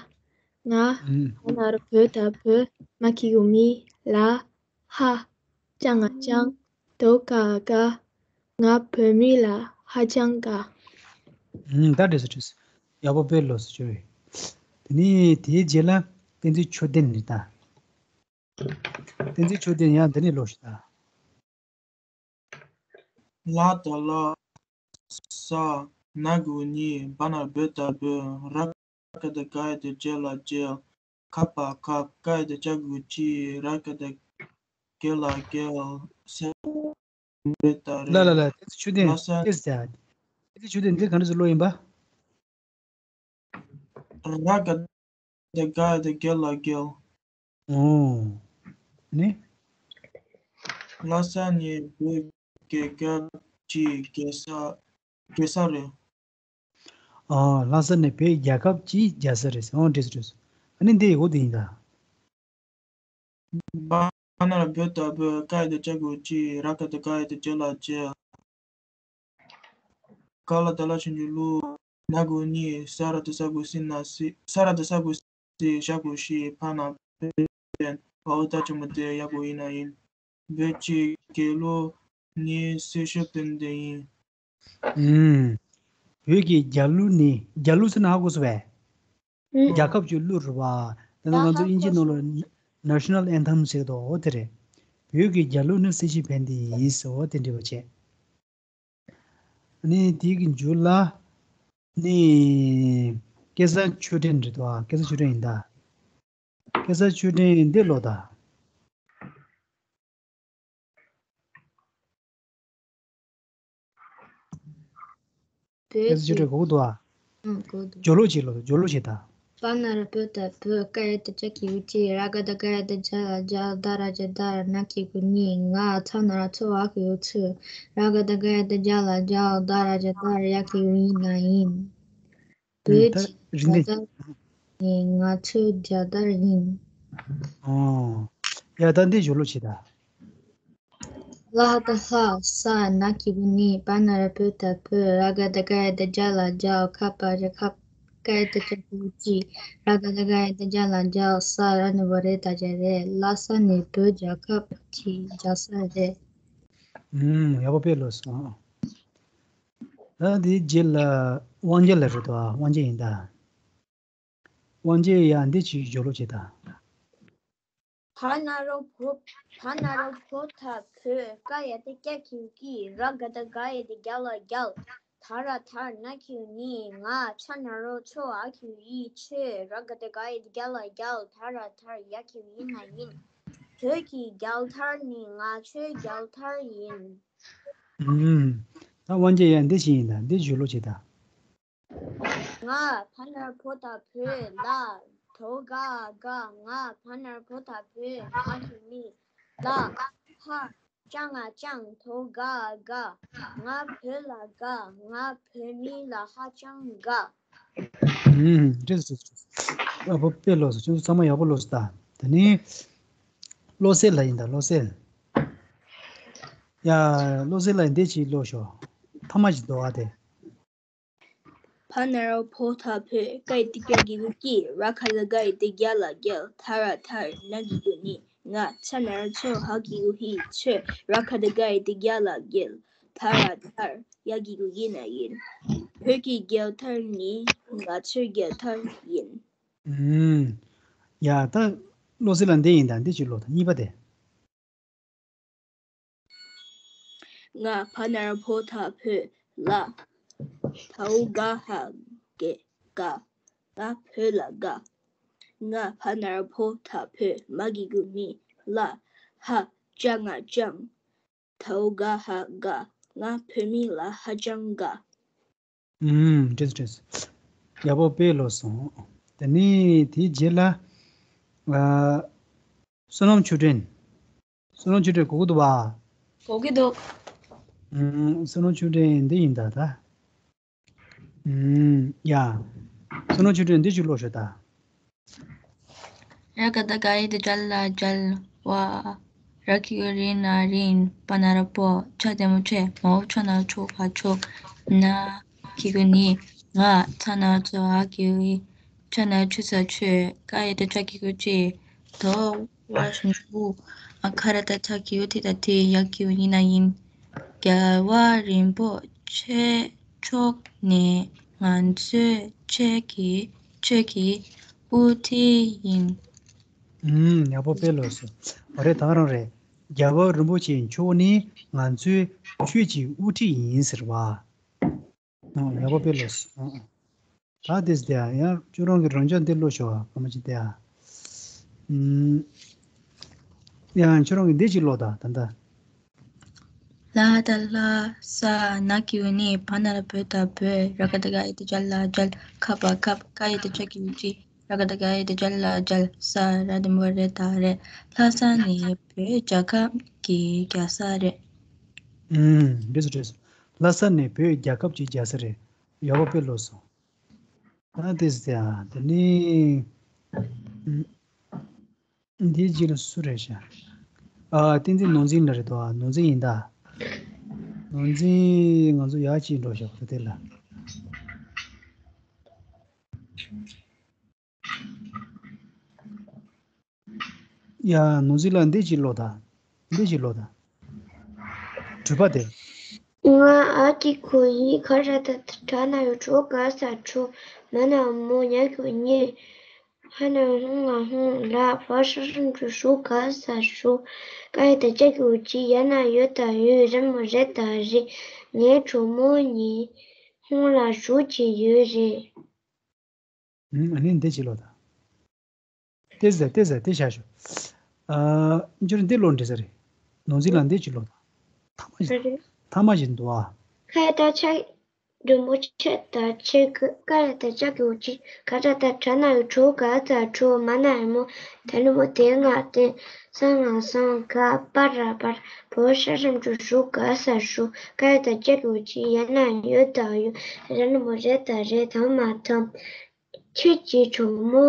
ང་ཨུམ། བ་ན་རོ་བོ་ད་བོད། མ་གི་གུ་མི། ལ། ཧ། ཅང་ང་ཅང་། དོ་ག་ག་ང་བོད་མི་ལ་ཧ་ཅང་དགའ། ཨུམ། ད་འགྲིག་སོང་། འགྲིག་སོང་། ཡག་པོ་དཔེ་ལོས་སུ་བྱོས། དེ་ནས་དེའི་རྗེས་ལ་བསྟན་འཛིན་ཆོས་ལྡན་རེད་ད། བསྟན་འཛིན་ཆོས་ལྡན་ཡང་འདི་ནས་ཀློག་ཤིག་ད། ལ་ད་ལ། ས། ན་གི་གུ་ནི། བ་ན་རོ་བོ་ད་བོད། ར་ག་བཏགས་རྒ་ཡ་བཏགས་རྒྱ་ལ་རྒྱལ། ཁ་པ་ཁབ། ཀ་ཡ་བཏགས་ཀྱ་གི་གུ་ཀྱི། ར་ག་བཏགས་རྒ་ལ་རྒྱལ། ས་ར་ན་བ་ར་ད་རེད། ལ་ལ་ལ། བསྟན་འཛིན་ཆོས་ལྡན། ལྷ་ས། བསྟན་འཛིན་ཆོས་ལྡན་འདི་ག་འདྲ་ཟེར་ཀློག་ཡིན་པ། ར་ག་བཏགས་རྒ་ཡ་བཏགས་རྒྱ་ལ་རྒྱལ། ཨོ། ནི། ལྷ་ས་ནི་བོད་ཀྱི་རྒྱལ་ཁབ་ཀྱི་རྒྱལ་ས། རྒྱལ་ས་རེད། ཨ། ལྷ་ས་ནི་བོད་རྒྱལ་ཁབ་ཀྱི་རྒྱལ་ས་རེད། ཨོ་འགྲིག་སོང་། འགྲིག་སོང་། ཨ་ནི་འདི་ཡི་འོ་དེ་ཡིན་ད། བ་ན་རོ་བོ་ད་བོད། ཀ་ཡ་བཏགས་ཀྱ་གི་གུ་ཀྱི། ར་ག་བཏགས་རྒ་ཡ་བཏགས་རྒྱ་ལ་རྒྱལ། ག་ལ་གུ་ལ་ཞབས་ཀྱུ་ཀླུ། ན་གི་གུ་ནི། ས་ར་བཏགས་སྲ་གི་གུ་སྲི། ན་སྲི། ས་ར་བཏགས་སྲ་གི་གུ་སྲི། ཞབས་ཀྱུ་ཞབས། བ་ན་བོད་པ། བ་འོག་བཏགས་ཆེན་པོ་བོད། ཡ་གི་གུ་ཡི་ན་ཡིན། བོད་ཀྱི་རྒྱལ་གླུ་ནི་སེར་ཤོག་དཔལ་ལྡན་ཡིན། ཨུམ། བོད་ཀྱི་རྒྱལ་གླུ་ནི། རྒྱལ་གླུ་ཟེར་ན་ཧ་གོ་སོང་བས། ཨུམ། རྒྱལ་ཁབ་ཀྱི་གླུ་རེད་བ། དེ་ནི་ང་ཚོ་དབྱིན་ཇིའི་ནང་ལ་National Anthem ཟེར་དོ། འོ་དེ་རེད། བོད་ཀྱི་རྒྱལ་གླུ་ནི་སེར་ཤོག་དཔལ་ལྡན་ཡིན་ཟེར། འོ་དེ་འདྲ་བ་བྱས། ཨ་ནི་དེའི་གི་མཇུག་ལ་ནི་སྐལ་བཟང་ཆོས་སྒྲོན་རེད་དོ། སྐལ་བཟང་ཆོས་སྒྲོན་ཡིན་ད། སྐལ་བཟང་ཆོས་སྒྲོན་འདི་ཀློག་ད། བོད་སྐད་ཆ་ཀྱི་ཆོས་སྒྲོན་གོ་གི་འདུག་ཨ། ཨང་། གོ་འདུག་སྦྱོར་ཀློག་བྱེད་ཀློག་སྦྱོར་ཀློག་བྱེད་ད། བ་ན་རོ་བོ་ད་བོད། ཀ་ཡ་བཏགས་ཀྱ་གི་གུ་ཀྱི། ར་ག་བཏགས་རྒ་ཡ་བཏགས་རྒྱ་ལ་རྒྱལ། ད་ར་བཏགས་དར། ན་གི་གུ་ནི། ང་། ཚ་ན་རོ་ཚོ། འ་གི་གུ་ཚུ། ར་ག་བཏགས་རྒ་ཡ་བཏགས་རྒྱ་ལ་རྒྱལ། ད་ར་བཏགས་དར། ཡ་གི་གུ་ཡི་ན་ཡིན། ཨུམ། བོད་ཀྱི་རྒྱལ་དར་ནི་ང་ཚོའི་རྒྱལ་དར་ཡིན། ཨོ། ཡ་ད་འདི་སྦྱོར་ཀློག་བྱེད་ད། ལ་ད་ལྷ། ས་ན་གི་གུ་ནི། བ་ན་རོ་བོ་ད་བོད། ར་ག་བཏགས་རྒ་ཡ་བཏགས་རྒྱ་ལ་རྒྱལ། ཁ་པ་རི་ཁབ། ཀ་ཡ་བཏགས་ཀྱ་གི་གུ་ཀྱི། ར་ག་བཏགས་རྒ་ཡ་བཏགས་རྒྱ་ལ་རྒྱལ། ས་ར་ན་བ་ར་ད་རྒྱ་རེད། ལྷ་ས་ནི་བོད་རྒྱལ་ཁབ་ཀྱི་རྒྱལ་ས་རེད། ཨུམ། ཡག་པོ་དཔེ་ལོས་སོང་། ད་དེའི་རྗེས་ལ་དབང་རྒྱལ་ལ་རེད་དོ། དབང་རྒྱལ་ཡིན་ད། དབང་རྒྱལ་ཡ་འདི་ཅིག་སྦྱོར་ཀློག་བྱེད་ད། བ་ན་རོ་བོ། བ་ན་རོ་བོ་ད་བོད། ཀ་ཡ་བཏགས་ཀྱ་གི་གུ་ཀྱི། ར་ག་བཏགས་རྒ་ཡ་བཏགས་རྒྱ་ལ་རྒྱལ། ད་ར་དར། ན་གི་གུ་ནི། ང་། ཆ་ན་རོ་ཆོ། འ་གི་གུ་འི། ཆོས། ར་ག་བཏགས་རྒ་ཡ་བཏགས་རྒྱ་ལ་རྒྱལ། ད་ར་དར། ཡ་གི་གུ་ཡ་ན་ཡིན། བོད་ཀྱི་རྒྱལ་དར་ནི་ང་ཚོའི་རྒྱལ་དར་ཡིན། ཨུམ། ད་དབང་རྒྱལ་ཡ་འདི་ཅི་ཡིན་ད། འདི་བརྗོད་ལོ་ཅི་ད། ང་། བ་ན་རོ་བོ་ད་བོད། ལ། དོ་ག་དགའ། ང་། བ་ན་རོ་བོ་ད་བོད། འ་གི་གུ་འི། ལ། ཧ། ཅ་ང་ལྕང་། དོ་ག་དགའ། ང་བོད་ལ་དགའ། ང་བོད་མི་ལ་ཧ་ཅང་དགའ། ཨུམ། འགྲིག་སོང་། འགྲིག་སོང་། ཡག་པོ་དཔེ་ལོས་སོང་། ཁྱོད་ཚོ་ཚང་མ་ཡག་པོ་ལོས་སོང་ད། དེ་ནི་བློ་གསལ་ལགས་ཡིན་ད། བློ་གསལ། ཡ། བློ་གསལ་ལགས་འདི་ཅིག་ཀློག་ཤོག་ཐ་མ་ཅིག་འདུག་ཨ་དེ། བ་ན་རོ་བོ་ད་བོད། ག་ཡ་བཏགས་ག་གི་གུ་གི། ར་ག་བཏགས་རྒ་ཡ་བཏགས་རྒྱ་ལ་རྒྱལ། ད་ར་དར། ན་གི་གུ་ནི། ང་། ཆ་ན་རོ་ཆོ། འ་གི་གུ་འི། ཆོས། ར་ག་བཏགས་རྒ་ཡ་བཏགས་རྒྱ་ལ་རྒྱལ། ད་ར་དར། ཡ་གི་གུ་ཡ་ན་ཡིན། བོད་ཀྱི་རྒྱལ་དར་ནི་ང་ཚོའི་རྒྱལ་དར་ཡིན། ཨུམ། ཡ་ད། བློ་གསལ་ལགས་འདི་ཡིན་ད། འདི་ཅིག་ཀློག་ད། གཉིས་པ་དེ། ང་། བ་ན་རོ་བོ་ད་བོད། ལ། དོ་ག་དགའ། ང་བོད་ལ་དགའ། ང་བ་ན་རོ་བོ་ད་བོད། མ་གི་གུ་མི། ལ། ཧ། ཅ་ང་ལྕང་། དོ་ག་དགའ། ང་བོད་མི་ལ་ཧ་ཅང་དགའ། ཨུམ། འགྲིག་སོང་། འགྲིག་སོང་། ཡག་པོ་དཔེ་ལོས་སོང་། དེ་ནས་དེའི་རྗེས་ལ། ཨ། བསོད་ནམས་ཆོས་སྒྲོན། བསོད་ནམས་ཆོས་སྒྲོན་གོ་གི་འདུག་བ། གོ་གི་འདུག་ཨུམ། བསོད་ནམས་ཆོས་སྒྲོན་འདི་ཡིན་ད་ད། ཨུམ། ཡ། བསོད་ནམས་ཆོས་སྒྲོན་འདི་ཅིག་ཀློག་ཤོག་ད། ར་ག་བཏགས་རྒ་ཡ་བཏགས་རྒྱ་ལ་རྒྱལ། བ། ར་གི་གུ་རི་ན་རིན། བ་ན་རོ་བོ། ཆ་འདས་མོ་ཆོས། མོ་ཆ་ན་རོ་ཆོ་ག་ཆོས། ན་གི་གུ་ནི། ང་། ཚ་ན་རོ་ཚོ། འ་གི་གུ་འི། ཆ་ན་རོ་ཆུ་ས་ཆོས། ཀ་ཡ་བཏགས་ཀ་གི་གུ་ཀྱི། དོ། བ་ཞབས་ཀྱུ་འུ། འ་ག་ར་བཏགས་འ་གི་གུ་འི་ད་འི། ཡ་གི་གུ་ཡ་ན་ཡིན། རྒྱལ་བ་རིན་པོ་ཆེ་མཆོག་ནི་ང་ཚོའི་ཆོས་ཀྱི་ཆོས་ཀྱི་དབུ་ཁྲིད་ཡིན། ཨུམ། ཡག་པོ་དཔེ་ལོས་སོང་། འོ་རེད། ད་ག་རང་རེད། རྒྱལ་བ་རིན་པོ་ཆེ་མཆོག་ནི་ང་ཚོའི་ཆོས་ཀྱི་དབུ་ཁྲིད་ཡིན་ཟེར་བ། ཨོ། ཡག་པོ་དཔེ་ལོས་སོང་། ཨོ། ད་དེས་དེ་ཡང་ཁྱོད་རང་གི་རང་འཇགས་འདི་ཀློག་ཤོག་ཨ། སྐར་མ་གཅིག་དེ་ཨ། ཨུམ། ཡང་ཁྱོད་རང་གི་འདི་ཅིག་ཀློག་ད་ད་ལྟ། ལ་བཏགས་ལྷ། ས། ན་གི་གུ་ནི། བ་ན་རོ་བོ་ད་བོད། ར་ག་བཏགས་རྒ་ཡ་བཏགས་རྒྱ་ལ་རྒྱལ། ཁ་བ་ཁབ། ཀ་ཡ་བཏགས་ཀ་གི་གུ་ཀྱི། ར་ག་བཏགས་རྒ་ཡ་བཏགས་རྒྱ་ལ་རྒྱལ། ས། ར་འདས་མོ་རོ་རེ་ད་རེད། ལྷ་ས་ནི་བོད་རྒྱལ་ཁབ་ཀྱི་རྒྱལ་ས་རེད། ཨུམ། འགྲིག་སོང་། འགྲིག་སོང་། ལྷ་ས་ནི་བོད་རྒྱལ་ཁབ་ཀྱི་རྒྱལ་ས་རེད། ཡག་པོ་དཔེ་ལོས་སོང་། ཨ་དེས་དེ་ཨ་དེ་ནི། ཨུམ། འདིའི་རྗེས་ལ་སུ་རེད་ཤག་ཨ། བསྟན་འཛིན་ནོར་འཛིན་ལགས་རེད་དོ། ཨ། ནོར་འཛིན་ཡིན་ད། ནོར་འཛིན་ང་ཚོ་ཡར་ཅིག་འགྲོ་ཤག་ད་དེ་ལ། ཡ། ནོར་འཛིན་ལགས་འདི་ཅིག་ཀློག་ད། འདི་ཅིག་ཀློག་ད། དྲུག་པ་དེ། ང་། འ་གི་གུ་འི། ག་ར་བཏགས་གྲ་ན་རོ་གྲོ། ག་ས་གྲོ། མ་ན་རོ་མོ། ཉ་གི་གུ་ཉི། ཧ་ན་རོ་ཧུ། ང་ཧུང་ལ། བ་ཧྲ་ཧྲ་འབྲུ་ཞོ། ག་ས་ཞོ། ཀ་ཡ་བཏགས་ཀྱ་གི་གུ་ཀྱི། ཡ་ན་ཡོ་ད་ཡོད། ར་འདས་མོ་རོ་རེ་ད་རེད། ངའི་གྲོགས་མོ་གཉིས་ཧུང་ལ་ཞོ་བྱས་ཡོད་རེད། ཨུམ། ཨ་ནི་འདི་ཅིག་ཀློག་དང་། ཏེ་ཟ་ཏེ་ཟ་ཏེ་བཞག་ཤོག་ཨ། འདི་ཀློག་འགྲིག་ས་རེད། ནོར་འཛིན་ལགས་འདི་ཅིག་ཀློག་དང་། ཐ་མ་ཞིག་ཨ་རེད། ཐ་མ་ཞིག་འདུག་ཨ། ཁ་ཡ་བཏགས་ཁྱ། འགྲེང་བུ་ཆ་ད་ཆེ་གི། ཀ་ཡ་བཏགས་ཀྱ་གི་གུ་ཀྱི། ག་ར་བཏགས་གྲ་ན་རོ་གྲོ། ག་ས་གྲོ། མ་ན་རོ་མོ། ད་ལ་མོ་དེ་ང་དེ། ས་ང་སང་། ག་པ་ར་བར། བ་ཧྲ་ཧྲ་འབྲུ་ཞོ། ག་ས་ཞོ། ཀ་ཡ་བཏགས་ཀྱ་གི་གུ་ཀྱི། ཡ་ན་ཡོ་ད་ཡོད། ར་འདས་མོ་རོ་རེ་ད་རེད། དང་མ་དང་། ཁྱོད་ཀྱི་གྲོགས་མོ་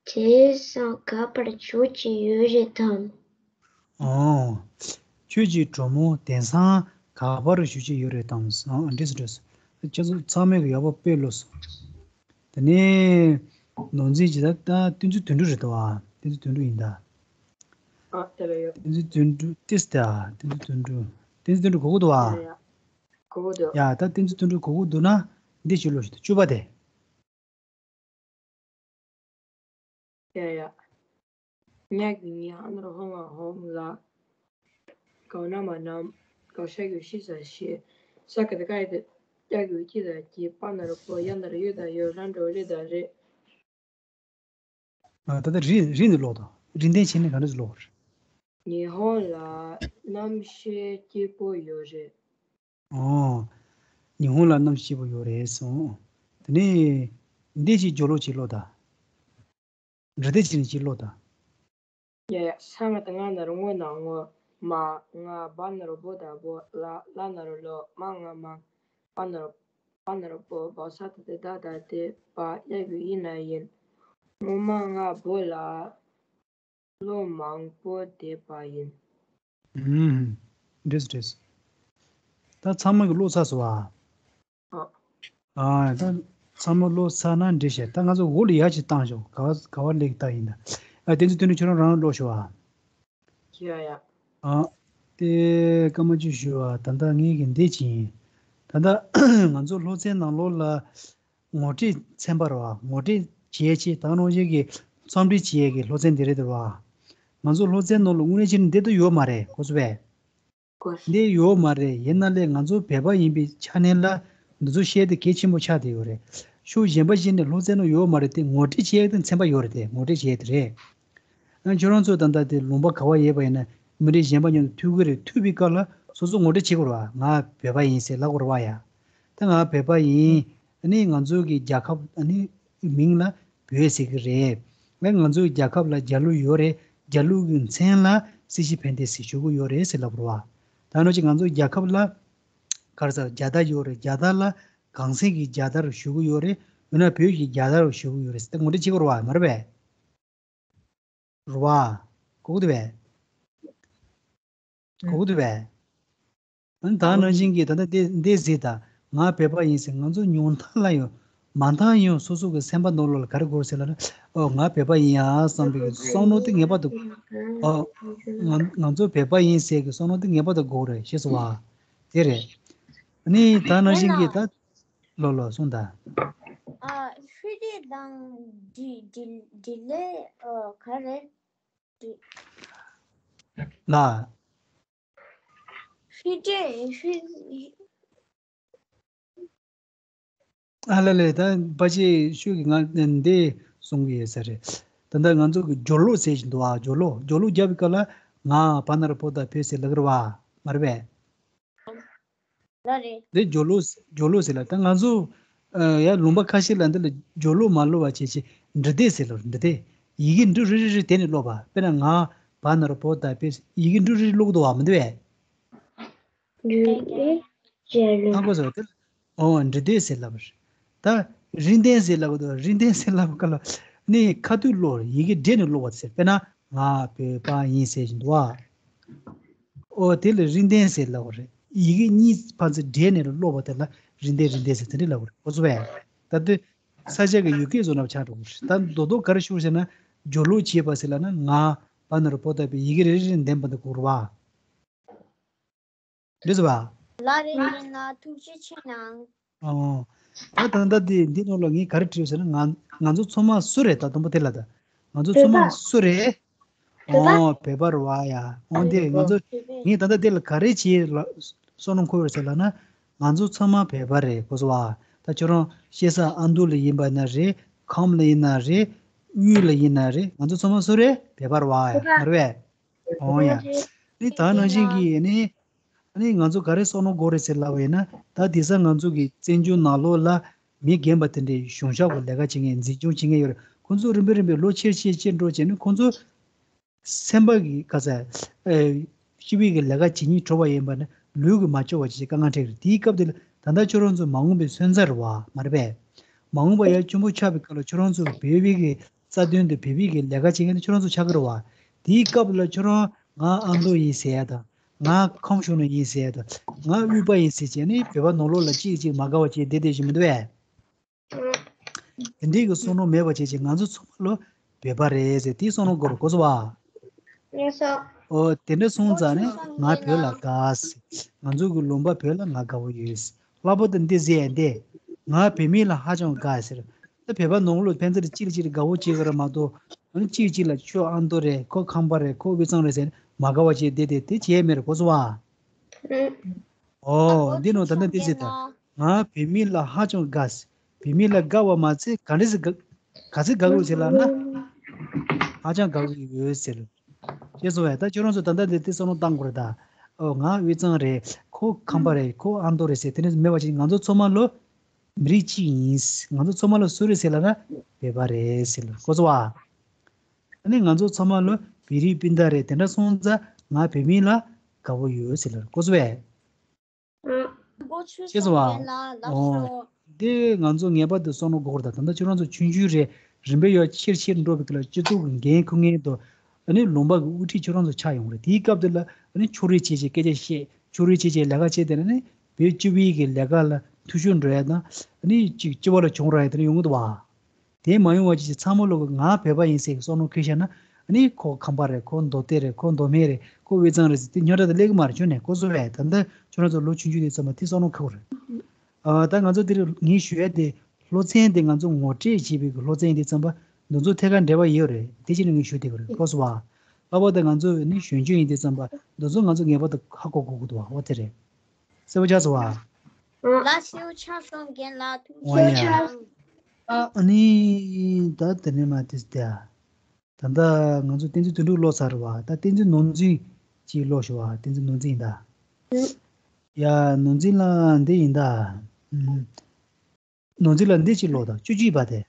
དེང་སང་ག་པར་བཞུགས་ཀྱི་ཡོད་རེད་དམ། ཨོ། ཁྱོད་ཀྱི་གྲོགས་མོ་དེང་སང་ག་པར་བཞུགས་ཀྱི་ཡོད་རེད་དམ། ཨོ། འགྲིག་སོང་འགྲིག་སོང་། ཁྱེད་ཚོ་ཚང་མས་ཀྱི་ཡག་པོ་དཔེ་ཀློག་སོང་། དེ་ནས་ནོར་འཛིན་གྱི་ད་ལྟ་བསྟན་འཛིན་དོན་གྲུབ་རེད་དོ། ཨ། བསྟན་འཛིན་དོན་གྲུབ་ཡིན་ད། ཨ། དེ་ལ་ཡོད། བསྟན་འཛིན་དོན་གྲུབ་ཏིས་ཏ། བསྟན་འཛིན་དོན་གྲུབ། བསྟན་འཛིན་དོན་གྲུབ་གོ་གི་འདུག་ཨ། ཡ་ཡ། གོ་གི་འདུག་ཡ་ད་བསྟན་འཛིན་དོན་གྲུབ་གོ་གི་འདུག་ན་འདི་ཅིག་ཀློག་ཤོག་ད། བཅུ་པ་དེ། ཡ་ཡ། ཉ་གི་ཉི། ཧ་ན་རོ་ཧོ། ང་ཧོང་ལ། ག་ན་མ་ནམ། ག་ཤ་གི་གུ་ཤི་ས་ཤིས། ས་ག་བཏགས་སྐ་ཡ་བཏགས། ཀྱག་ཀྱོག་ཀྱི་དང་གྱི། པ་ན་རོ་པོ། ཡ་ན་རོ་ཡོ་དང་ཡོད། ར་ན་རོ་རེ་དང་རེད། ཨ། ད་ལྟ་རི་རི་ནས་ཀློག་དང་། རི་ལྡན་བྱས་ནས་ག་འདྲ་ཞིག་ཀློག་པ་རེད། ཉི་ཧོང་ལ་གནམ་གཤིས་སྐྱིད་པོ་ཡོད་རེད། ཨོ། ཉི་ཧོང་ལ་གནམ་གཤིས་སྐྱིད་པོ་ཡོད་རེད་གསུངས། དེ་ནས་འདི་ཞིག་སྦྱོར་ཀློག་ཅིག་ཀློག་དང་། འབྲི་དེབ་ཅིག་ནས་ཅིག་ཀློག་དང་། ཡ་ཡ། ས་ང་དང་ང་ན་རོ་ངོ་ན་ངོ། མ། ང་། བ་ན་རོ་བོ་ད་བོ། ལ། ལ་ན་རོ་ལོ། མ། ང་མ། པ་ན་རོ། པ་ན་རོ་པོ། བ་ས་ད་དེ་ད་ད་དེ། པ། ཡ་གི་ཡི་ན་ཡིན། ངོ་མ་ང་བོད་ལ་ལོ་མང་པོ་བསྡད་པ་ཡིན། ཨུམ། འགྲིག་སོང་། འགྲིག་སོང་། ད་ཚང་མ་གིས་ཀློག་ཚར་སོང་བ། ཨ། ཨ། ད་ཚང་མ་ཀློག་ཚར་ན་འགྲིག་ཤག་ད་ང་ཚོ་འོག་ལ་ཡར་ཅིག་བཏང་ཤོག་ག་བ་ག་བ་སླེབས་ཀྱི་ད་ཡིན་ད། ཨ། དེ་ཚོ་དོན་དུ་ཁྱོད་རང་རང་ཀློག་ཤོག་ཨ། ཡ་ཡ། ཨ། དེ་སྐར་མ་བཅུ་ཞུ་བ། ད་ལྟ་ངེད་ཀྱི་འདི་ཅི་ཡིན། ད་ལྟ་ང་ཚོ་སློབ་ཚན་ནང་ལོགས་ལ་ངོ་སྤྲོད་ཚན་པ་རེད་བ། ངོ་སྤྲོད་བྱེད་ཆེད་ད་ག་ནང་བཞིན་གྱི་རྩོམ་འབྲི་བྱེད་ཡས་ཀྱི་སློབ་ཚན་འདི་རེད་དེ་བ། ང་ཚོ་སློབ་ཚན་ནང་ལ་དངོས་གནས་བྱས་ན་འདི་ད་ཡོད་མ་རེད་གོ་སོང་བས། འདི་ཡོད་མ་རེད། ཡིན་ན་ལས་ང་ཚོ་བོད་པ་ཡིན་པའི་ཆ་ནས་ལ་འདི་ཚོ་བཤད་དེ་གལ་ཆེན་པོ་ཆགས་བསྡད་ཡོད་རེད། ཕྱོགས་གཞན་པ་ཞིག་ནས་སློབ་ཚན་ནང་ཡོད་མ་རེད་དེ། ངོ་སྤྲོད་བྱེད་ཡས་དེ་ཚན་པ་ཡོད་རེད་དེ། ངོ་སྤྲོད་བྱེད་ཡས་དེ་རེད། ཨ། ཁྱོད་རང་ཚོ་ད་ལྟ་དེ་ལུང་པ་ག་བ་ཡོད་པ་ཡིན་ན་མི་རིགས་གཞན་པ་མཉམ་དུ་ཐུག་གི་རེད། ཐུག་པའི་སྐབས་ལ་སོ་སོ་ངོ་སྤྲོད་བྱེད་དགོས་རེད་བ། ང་བོད་པ་ཡིན་ཟེར་ལབ་དགོས་རེད་བ་ཡ། ད་ང་བོད་པ་ཡིན། ཨ་ནི་ང་ཚོ་གི་རྒྱལ་ཁབ་ཨ་ནི་མིང་ལ་བོད་ཟེར་གི་རེད། ཨ། ང་ཚོའི་རྒྱལ་ཁབ་ལ་རྒྱལ་གླུ་ཡོད་རེད། རྒྱལ་གླུ་གི་མཚན་ལ་སྲིད་ཞི་ཕན་བདེ་ཟེར་ཞུ་གི་ཡོད་རེད་ཟེར་ལབ་རེད་བ། ད་ནང་བཞིན་ང་ཚོའི་རྒྱལ་ཁབ་ལ་ག་རེ་ཟེར། རྒྱལ་དར་ཡོད་རེད། རྒྱལ་དར་ལ་གངས་སེང་གི་རྒྱལ་དར་ཞུ་གི་ཡོད་རེད། འོ་ན་བོད་ཀྱི་རྒྱལ་དར་ཞུ་གི་ཡོད་རེད་ཟེར་ད་ངོ་སྤྲོད་བྱེད་དགོས་རེད་བ། མ་རེད་པས། རེད་བ། གོ་གི་འདུག་པས། གོ་གི་འདུག་པས། ཨ་ནི་ད་ནང་བཞིན་གྱི་ད་ལྟ་འདི་འདི་གཟིགས་དང་། ང་བོད་པ་ཡིན་ཟེར། ང་ཚོ་ཉུང་མཐའ་ལ་ཡང་མང་མཐའ་ཡང་སོ་སོ་གི་སེམས་པ་ནང་ལོགས་ལ་ག་རེ་དགོས་ཟེར་ལབ་ན། ཨོ། ང་བོད་པ་ཡིན་ཡ་བསམ་པའི་བསམ་བློ་དེ་ངེས་པར་དུ། ཨོ། ང་ང་ཚོ་བོད་པ་ཡིན་ཟེར་གི་བསམ་བློ་དེ་ངེས་པར་དུ་དགོས་རེད། ཤེས་སོང་བ། དེ་རེད། ཨ་ནི་ད་ནང་བཞིན་གྱི་ད། ལོ་ལོ་གསུངས་དང་། ཨ། ཧྲི་ཏི་དང་འདི་འདི་འདི་ལས་ཨ་ག་རེ། ལ། ཧྲི་ཏི་ཧྲི། ཨ་ལ་ལས། ད་པ་ཆེ་ཤོས་ཀྱི་ང་འདི་གསུང་གི་ཡོད་ས་རེད། ད་ལྟ་ང་ཚོ་གི་སྦྱོར་ཀློག་ཟེར་བཞིན་འདུག་ཨ། སྦྱོར་ཀློག་སྦྱོར་ཀློག་རྒྱབ་པའི་སྐབས་ལ་ང་བ་ན་རོ་བོ་ད་བོད་ཟེར་ལབ་ཀྱི་རེད་བ། མ་རེད་པས། ལ་རེད། འདི་སྦྱོར་ཀློག་སྦྱོར་ཀློག་ཟེར་ལ། ད་ང་ཚོ་ཨ་ཡ་ལུང་པ་ཁ་ཤས་ལ་འདི་ལ་སྦྱོར་ཀློག་མ་ཀློག་པ་བྱས་བྱས་འབྲི་དེབ་ཟེར་ལ། འབྲི་དེབ། ཡི་གེ་འབྲུ་རེ་རེ་རེ་དེ་ནས་ཀློག་པ། དཔེར་ན་ང་བ་ན་རོ་བོ་ད་བོད་ཡི་གེ་འབྲུ་རེ་རེ་ཀློག་གི་འདུག་བ། མི་འདུག་བས། འབྲི་དེབ་ཟེར་ལ། ཧ་གོ་སོང་དེ། ཨོ། འབྲི་དེབ་ཟེར་ལབ་པ་རེད། ད་རིན་ལྡན་ཟེར་ལབ་གི་འདུག་རིན་ལྡན་ཟེར་ལབ་ག་ལ་ནི་ཁ་ཐུག་ཀློག་ཡི་གེ་འབྲི་ནས་ཀློག་པ་ཟེར། དཔེར་ན་ང་བོད་པ་ཡིན་ཟེར་བཞིན་འདུག་བ། ཨོ། དེ་ལ་རིན་ལྡན་ཟེར་ལབ་པ་རེད། ཡི་གེ་གཉིས་ཕན་ཚུན་འབྲེལ་ནས་ཀློག་པ་དེ་ལ་རིན་ལྡན་རིན་ལྡན་ཟེར་དེ་འདྲ་ལབ་པ་རེད། ཁོ་ཚོ་བས། ད་དེ་ས་སྐྱ་གི་ཡུལ་སྐད་བཟོ་འདྲ་ཆགས་འགྲོ་གི་རེད། ད་རྡོག་རྡོག་ག་རེ་ཤོར་ཟེར་ན། སྦྱོར་ཀློག་བྱེད་པ་ཟེར་ལབ་ན་ང་བ་ན་རོ་བོ་ད་བོད་ཡི་གེ་རེ་རེ་ལྡན་པ་འདི་གོ་རེད་བ། འདི་ཟེར་བ། ལ་རེ་ཡིན་ན་ཐུགས་རྗེ་ཆེ་གནང་། ཨོ། ད་ད་ལྟ་འདི་འདི་ནང་ལ་ངས་ག་རེ་བྲིས་ཟེར་ན། ང་ང་ཚོ་ཚང་མ་སུ་རེད། ད་དང་པོ་དེ་ལ་ད་ང་ཚོ་ཚང་མ་སུ་རེད། ཨོ། བོད་པ་རེད་བ་ཡ། ཨོ། འདི་ང་ཚོ་ངས་ད་ལྟ་འདི་ལ་ག་རེ་བྱས་ལ་བསམ་བློ་འཁོར་བ་ཟེར་ལབ་ན། ང་ཚོ་ཚང་མ་བོད་པ་རེད་གོ་སོང་བ། ད་ཁྱོད་རང་བཤད་ས་ཨ་མདོ་ལ་ཡིན་པ་ན་རེད། ཁམས་ལ་ཡིན་ན་རེད། དབུས་ལ་ཡིན་ན་རེད། ང་ཚོ་ཚང་མ་སུ་རེད། བོད་པ་རེད་བ་ཡ། མ་རེད་བས། ཨོ་ཡ། ནི་ད་ནང་བཞིན་གྱི་ནི། ཨ་ནི་ང་ཚོ་ག་རེ་བསམ་བློ་འཁོར་རེད་ཟེར་ལབ་པ་ཡིན་ན། ད་དེང་སང་ང་ཚོ་གི་བཙན་བྱོལ་ནང་ལོགས་ལ་མི་རྒན་པ་དེ་འདྲའི་གཞུང་ཞབས་ཀྱི་ལས་ཀ་བྱེད་མཁན། འཛིན་སྐྱོང་བྱེད་མཁན་ཡོད་རེད། ཁོང་ཚོ་རིམ་པས་རིམ་པས་ལོ་ཆེར་ཆེར་ཆེར་འགྲོ་བྱས་ནས་ཁོང་ཚོ་སེམས་པ་གི་ག་ས་ཨེ། སྤྱི་པའི་གི་ལས་ཀ་བྱེད་སྙིང་བྲོ་བ་ཡིན་པ་ནི་ལུས་ཀྱིས་མ་ལྕོགས་པ་ཅིག་དཀའ་ངལ་འཕྲད་ཀྱི་རེད། དེའི་སྐབས་དེ་ལ་ད་ལྟ་ཁྱོད་རང་ཚོ་མ་འོངས་པའི་སོན་རྩ་རེད་བ། མ་རེད་པས། མ་འོངས་པ་ཡར་སྐྱོ་པོ་ཆགས་པའི་སྐབས་ལ་ཁྱོད་རང་ཚོ་བོད་པའི་གི་རྩ་དོན་དུ་བོད་པའི་གི་ལས་ཀ་བྱེད་མཁན་དེ་ཁྱོད་རང་ཚོ་ཆགས་ཀྱི་རེད་བ། དེའི་སྐབས་ལ་ཁྱོད་རང་ང་ཨ་མདོ་ཡིན་ཟེར་ཡ་དང་། ང་ཁམས་གཞུང་ནས་ཡིན་ཟེར་ཡ་དང་། ང་དབུས་པ་ཡིན་ཟེར་བྱས་ནས་བོད་པ་ནང་ལོགས་ལ་གཅིག་གཅིག་མ་དགའ་བ་བྱས་བསྡད་བསྡད་བཞིན་མི་འདུག་བས། དེ་འདྲའི་གི་བསམ་བློ་མེད་པ་བྱས་བྱས་ང་ཚོ་ཚང་མ་ལོ་བོད་པ་རེད་ཟེར་དེའི་བསམ་བློ་འཁོར་དགོས་སོ་བ། ངེས་སོ། ཨོ། དེ་འདྲ་སོང་ཙང་ནས་ང་བོད་ལ་དགའ་ཟེར། ང་ཚོ་གི་ལུང་པ་བོད་ལ་ང་དགའ་བོ་ཡོད་ཟེར། ལྷག་པར་དུ་འདི་ཟེར་ཡ་འདི། ང་བོད་མི་ལ་ཧ་ཅང་དགའ་ཟེར། ད་བོད་པ་ནང་ལོགས་ཕན་ཚུན་གཅིག་ལ་གཅིག་དགའ་བོ་བྱེད་ཀྱི་རེད་མ་གཏོགས། ཨ་ནི་གཅིག་གཅིག་ལ་ཁྱོད་ཨ་མདོ་རེད། ཁོ་ཁམས་པ་རེད། ཁོ་དབུས་གཙང་རེད་ཟེར་མ་དགའ་བ་བྱས་བསྡད་དེ་དེ་བྱས་མེད་རེད་གོ་སོང་བ། ཨོ། འདི་ནང་ད་ལྟ་འདི་ཟེར་ད། ང་བུད་མེད་ལ་ཧ་ཅང་དགའ། བུད་མེད་ལ་དགའ་བ་མ་ཚད་ག་འདྲ་ཞིག་དགའ། ག་ཚོད་དགའ་གི་ཡོད་ཟེར་ལབ་ན། ཧ་ཅང་དགའ་གི་ཡོད་ཟེར། ཤེས་སོང་བས། ད་ཁྱོད་རང་ཚོ་ད་ལྟ་འདི་དེ་བསམ་བློ་བཏང་དགོས་རེད་ད། ཨོ་ང་དབུས་གཙང་རེད། ཁོ་ཁམས་པ་རེད། ཁོ་ཨ་མདོ་རེད་ཟེར་དེ་འདྲ་མེད་པ་ཅིག་ང་ཚོ་ཚང་མ་ལོ་མི་རིགས་གཅིག་ཡིན། ང་ཚོ་ཚང་མ་ལོ་སུ་རེད་ཟེར་ལབ་ན་བོད་པ་རེད་ཟེར་ལབ་གོ་སོང་བ། ཨ་ནི་ང་ཚོ་ཚང་མ་ལོ་བོད་རིགས་སྤུན་ཟླ་རེད། དེ་འདྲ་སོང་ཙང་ང་བོད་མི་ལ་དགའ་པོ་ཡོད་ཟེར་ལབ་གོ་སོང་བས། ཤེས་སོང་བ། ཨོ། འདི་ང་ཚོ་ངེས་པར་དུ་བསམ་བློ་འགོག་རེད་ད། ད་ལྟ་ཁྱོད་རང་ཚོ་ཆུང་ཆུང་རེད། རིམ་པས་ཡར་ཆེར་ཆེར་འགྲོ་བའི་སྐབས་ལ་སྤྱི་ཚོགས་ཀྱི་འགན་འཁུར་མཁན་དང་། ཨ་ནི་ལུང་པ་གི་དབུ་ཁྲིད་ཁྱོད་རང་ཚོ་ཆགས་ཡོང་རེད། དེའི་སྐབས་དེ་ལ་ཨ་ནི་ཕྱོགས་རིས་བྱས་བྱས་སྐད་ཆ་བཤད། ཕྱོགས་རིས་བྱས་བྱས་ལས་ཀ་བྱས་དེ་ནི་བོད་སྤྱི་པའི་གི་ལས་ཀ་ལ་འཐུས་ཤོར་འགྲོ་ཡ་དང་། ཨ་ནི་ཅིག་སྤྱི་པ་ལ་གྱོང་རག་ཡ་དེ་འདྲ་ཡོང་གི་འདུག་བ། དེ་མ་ཡོང་བ་ཅིག་ཚང་མ་ལོག་གི་ང་བོད་པ་ཡིན་ཟེར་གི་བསམ་བློ་འཁོར་བཞག་ན། ཨ་ནི་ཁོ་ཁམས་པ་རེད། ཁོ་མདོ་སྟོད་རེད། ཁོ་མདོ་སྨད་རེད། ཁོ་དབུས་གཙང་རེད་ཟེར་དེ་རྙོག་དྲ་དེ་སླེབས་གི་མ་རེད། ཁྱོན་ནས་གོ་སོང་བས། ད་ལྟ་ཁྱོད་རང་ཚོ་ལོ་ཆུང་ཆུང་དེ་ཚང་མ་དེ་བསམ་བློ་འཁོར་དགོས་རེད། ཨ། ད་ང་ཚོ་དེ་རིང་ངས་ཞུ་ཡ་དེ་སློབ་ཚན་དེ་ང་ཚོ་ངོ་སྤྲོད་བྱེད་པའི་གི་སློབ་ཚན་དེ་ཙམ་པ་འདི་ཚོ་ཐད་ཀར་འབྲེལ་བ་ཡོད་རེད། དེ་ཕྱིར་ངས་ཞུ་བསྡད་ཀྱི་རེད། གོ་སོང་བ། ལྷག་པར་དུ་ང་ཚོ་ནི་གཞོན་སྐྱེས་ཡིན་དུས་ཙམ་པ་འདི་ཚོ་ང་ཚོ་ངེས་པར་དུ་ཧ་གོ་དགོས་ཀྱི་འདུག་བ། འོ་དེ་རེད། གསལ་པོ་ཆགས་སོང་བ། ལགས་སོ། ཆ་ཚང་རྒན་ལགས་ཐུགས་རྗེ་ཆེ། ཨ་ནི་ད་དེ་ནས་མ་དེ་སྟེ། ད་ལྟ་ང་ཚོ་བསྟན་འཛིན་དོན་གྲུབ་ཀློག་ཚར་བ། ད་བསྟན་འཛིན་ནོར་འཛིན་གྱིས་ཀློག་ཤོག་བ། བསྟན་འཛིན་ནོར་འཛིན་ཡིན་ད། ཡ། ནོར་འཛིན་ལགས་འདི་ཡིན་ད། ཨུམ། ནོར་འཛིན་ལགས་འདི་ཅིག་ཀློག་དང་། བཅུ་གཅིག་པ་དེ།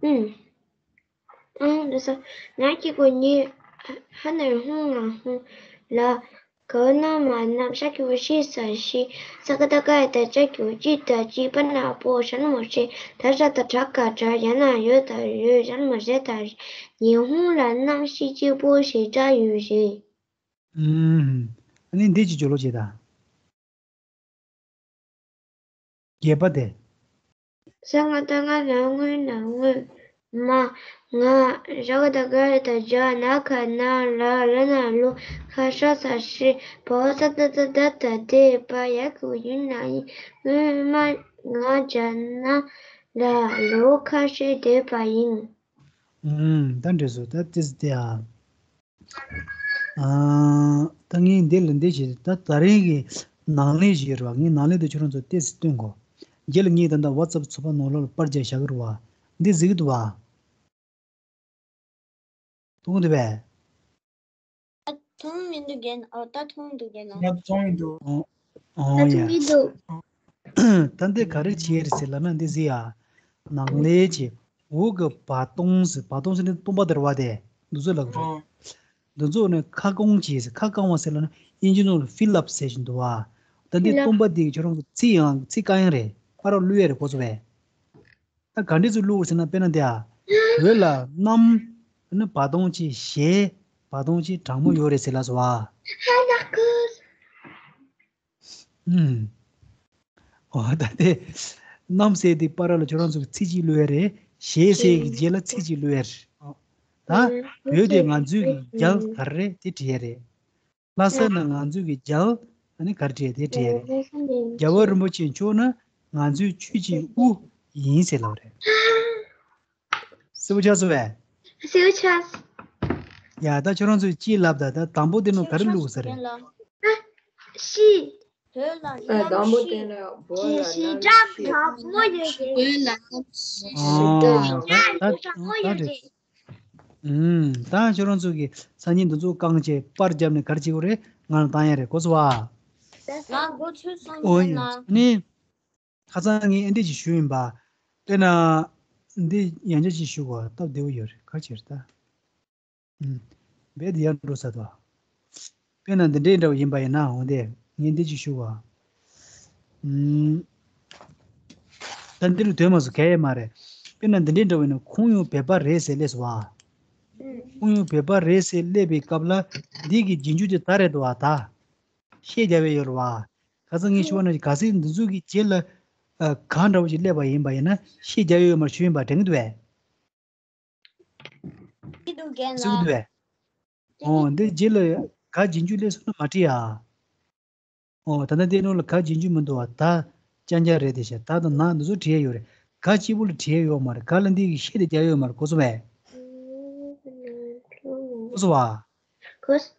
ཨུམ། ཨང་། འདི་ས། ན་གི་གོ་ཉི། ཧ་ན་ཧུང་ང་ཧུང་ལ། ག་ན་མ་ནམ། ཤ་གི་གོ་ཤི་ས་ཤི། ས་ག་ད་ག་ཡ་ད་ཅ་གི་གོ་ཅི་ད་ཅི། པ་ན་པོ། ཤ་ན་མོ་ཤི། ད་ཤ་ད་དྲ་ག་དྲ། ཡ་ན་ཡོ་ད་ཡོད། ཤ་ན་མོ་ཤེ་ད་ཤེ། ཉི་ཧུང་ལ་ནམ་ཤི་ཅི་པོ་ཤི་དྲ་ཡོད་ཤི། ཨུམ། ཨ་ནི་འདི་ཅིག་སྦྱོར་ཀློག་བྱེད་དང་། བརྒྱད་པ་དེ། ས་ང་ད་ང་ལ་ངུ་ན་ངུ། མ། ང་། ར་ག་ད་ག་ཡ་ད་ཇ། ན་ག་ན་ལ། ལ་ན་ལོ། ཁ་ཤ་ས་ཤི། བ་ས་ད་ད་ད་ད་དེ། བ་ཡ་གི་གུ་ཡི་ན་ཡི། ངུ་མ། ང་ཇ་ན་ལ་ལོ་ཁ་ཤས་བསྡད་པ་ཡིན། ཨུམ། ད་འགྲིག་སོང་། ད་ཏིས་ཏེ་ཨ། ཨ། ད་ངས་འདི་ལ་འདི་བྱེད། ད་ད་རིང་གི་ནང་ལས་ཞིག་རེད་བ། ངས་ནང་ལས་དེ་ཁྱོད་རང་ཚོ་ཏིས་སྟོན་གོ། རྗེས་ལ་ངས་ད་ལྟ་ཝ་ཙབ་ཚོགས་པ་ནང་ལོགས་ལ་པར་རྒྱག་བཞག་གི་རེད་བ། འདི་གཟིགས་ཀྱི་འདུག་བ། མཐོང་གི་འདུག་བས། ད་མཐོང་མི་འདུག་རྒན། ཨོ། ད་མཐོང་འདུག་རྒན། ང་མཐོང་གི་འདུག་ཨོ། ཨོ་ད་ཡ། མཐོང་གི་འདུག་ད་འདི་ག་རེ་བྱས་རེད་ཟེར་ལབ་ན། འདི་གཟིགས་ཡ། ནང་ལས་ཀྱི་འོག་གི་བར་སྟོང་ཟེར། བར་སྟོང་ཟེར་ནི་སྟོང་པ་དེ་རེད་བ། དེ་འདི་ཚོ་ལབ་ཀྱི་རེད། འདི་ཚོ་ནི་ཁ་སྐོང་བྱས་ཟེར། ཁ་སྐོང་བ་ཟེར་ལབ་ན་དབྱིན་ཇི་ནང་ལ་ཕིལ་ལབ་ཟེར་བཞིན་འདུག་བ། ད་འདི་སྟོང་པ་འདི་ཁྱོད་རང་ཚོ་ཚིག་ཡང་ཚིག་དཀའ་ཡང་རེད། ཕར་ར་བླུག་ཡ་རེད། གོ་སོང་བས། ད་ག་འདྲས་ཚུལ་བླུག་ཟེར་ན། དཔེར་ན་འདི་ཨ། བོད་ལ་གནམ་ནི་བར་སྟོང་གཅིག་ཞེ་བར་སྟོང་གཅིག་གྲང་མོ་ཡོད་རེད་ཟེར་ལབ་སོང་བ། ཨུམ། ཨོ། ད་དེ་གནམ་ཟེར་དེ་བར་ལ་ཁྱོད་རང་ཚོ་གི་ཚིག་གཅིག་བླུག་ཡ་རེད། ཞེ་ཟེར་གི་རྗེས་ལ་ཚིག་གཅིག་བླུག་ཡ་རེད། ཨོ། ད་བོད་དེ་ང་ཚོའི་གི་རྒྱལ་ག་རེ་རེད་དེ་བྲིས་ཡ་རེད། ལྷ་ས་ན་ང་ཚོའི་གི་རྒྱལ་ཨ་ནི་ག་རེ་བྲིས་དེ་བྲིས་ཡ་རེད། རྒྱལ་བ་རིན་པོ་ཆེ་མཆོག་ནི་ང་ཚོའི་ཆོས་ཀྱི་དབུ་ཡིན་ཟེར་ལབ་རེད། གསལ་པོ་ཆགས་སོང་བས། གསལ་པོ་ཆགས། ཡ། ད་ཁྱོད་རང་ཚོས་ཅི་ལབ། ད་ད་དང་པོ་དེ་ནང་ག་རེ་བླུགས་ས་རེད། ཤི། བོད་ལ། ཨ། དང་པོ་དེ་ལ་བོད་ལ་ཤི་གནམ་ཤི། བོད་ལ་གནམ་ཤི། ཨོ། ད་ད་ད་རེད། ཨུམ། ད་ཁྱོད་རང་ཚོ་གི་སང་ཉིན་འདི་ཚོ་བཀང་བྱས་པར་བརྒྱབ་ནས་ག་རེ་བྱེད་དགོས་རེད། ང་ལ་བཏང་ཡ་རེད། གོ་སོང་བ། ང་མགོ་ཚོས་སོང་། ཨོ་ཡ། ནི། ཁ་སང་ངས་ཨེ་འདྲས་ཅིག་ཞུས་ཡིན་པ། དཔེར་ན། འདི་ཡང་བསྐྱར་ཅིག་ཞུ་དགོས། སྟབས་བདེ་བོ་ཡོད་རེད། ག་རེ་བྱས་རེད་ད། ཨུམ། རྦད་དེ་ཡར་འགྲོ་ས་དོ། དཔེར་ན་འདི་འདྲའི་འདྲ་བོ་ཡིན་པ་ཡིན་ན། འོ་དེ་ངས་འདི་ཅིག་ཞུ་བ། ཨུམ། ད་འདི་རུ་དོན་མ་སུ་གལ་ཡང་མ་རེད། དཔེར་ན་འདི་འདྲའི་འདྲ་བོ་ཡིན་ན། ཁོང་ཡང་བོད་པ་རེད་ཟེར་སླེབས་སོང་བ། ཁོང་ཡང་བོད་པ་རེད་ཟེར་སླེབས་པའི་སྐབས་ལ་འདི་གི་རྗེས་འཇུག་དེ་ད་རེད་དོ་བ། ད་ཤད་རྒྱབ་ཡས་ཡོད་རེད་བ། ཁ་སང་ངས་ཞུས་པ་ནང་བཞིན་གལ་སྲིད་འདི་ཚོ་གི་རྗེས་ལ་ཨ་ག་འདྲ་བོ་ཞིག་སླེབས་པ་ཡིན་པ་ཡིན་ན། ཤད་རྒྱབ་ཡས་ཡོད་མ་རེད་ཞུས་ཡིན་པ། དྲན་གྱི་འདུག་བས། ཅི་འདུག་རྒན་ལགས། ཅི་འདུག་བས། ཨོ། འདི་རྗེས་ལ་ག་རྗེས་འཇུག་སླེབས་སོང་ན་མ་བྲིས་ཨ། ཨོ། ད་ལྟ་འདི་ནང་ལ་ག་རྗེས་འཇུག་མི་འདུག་བ། ད་རྐྱང་རྐྱང་རེད་དེ་ཤག་ད་དང་ན་འདི་ཚོ་བྲིས་ཡས་ཡོད་རེད། ག་གཅིག་པུ་ལ་བྲིས་ཡས་ཡོད་མ་རེད། ག་ལ་འདི་གི་ཤད་དེ་རྒྱབ་ཡས་ཡོད་མ་རེད། གོ་སོང་བས། གོ་སོང་བ། གོ་སོང་།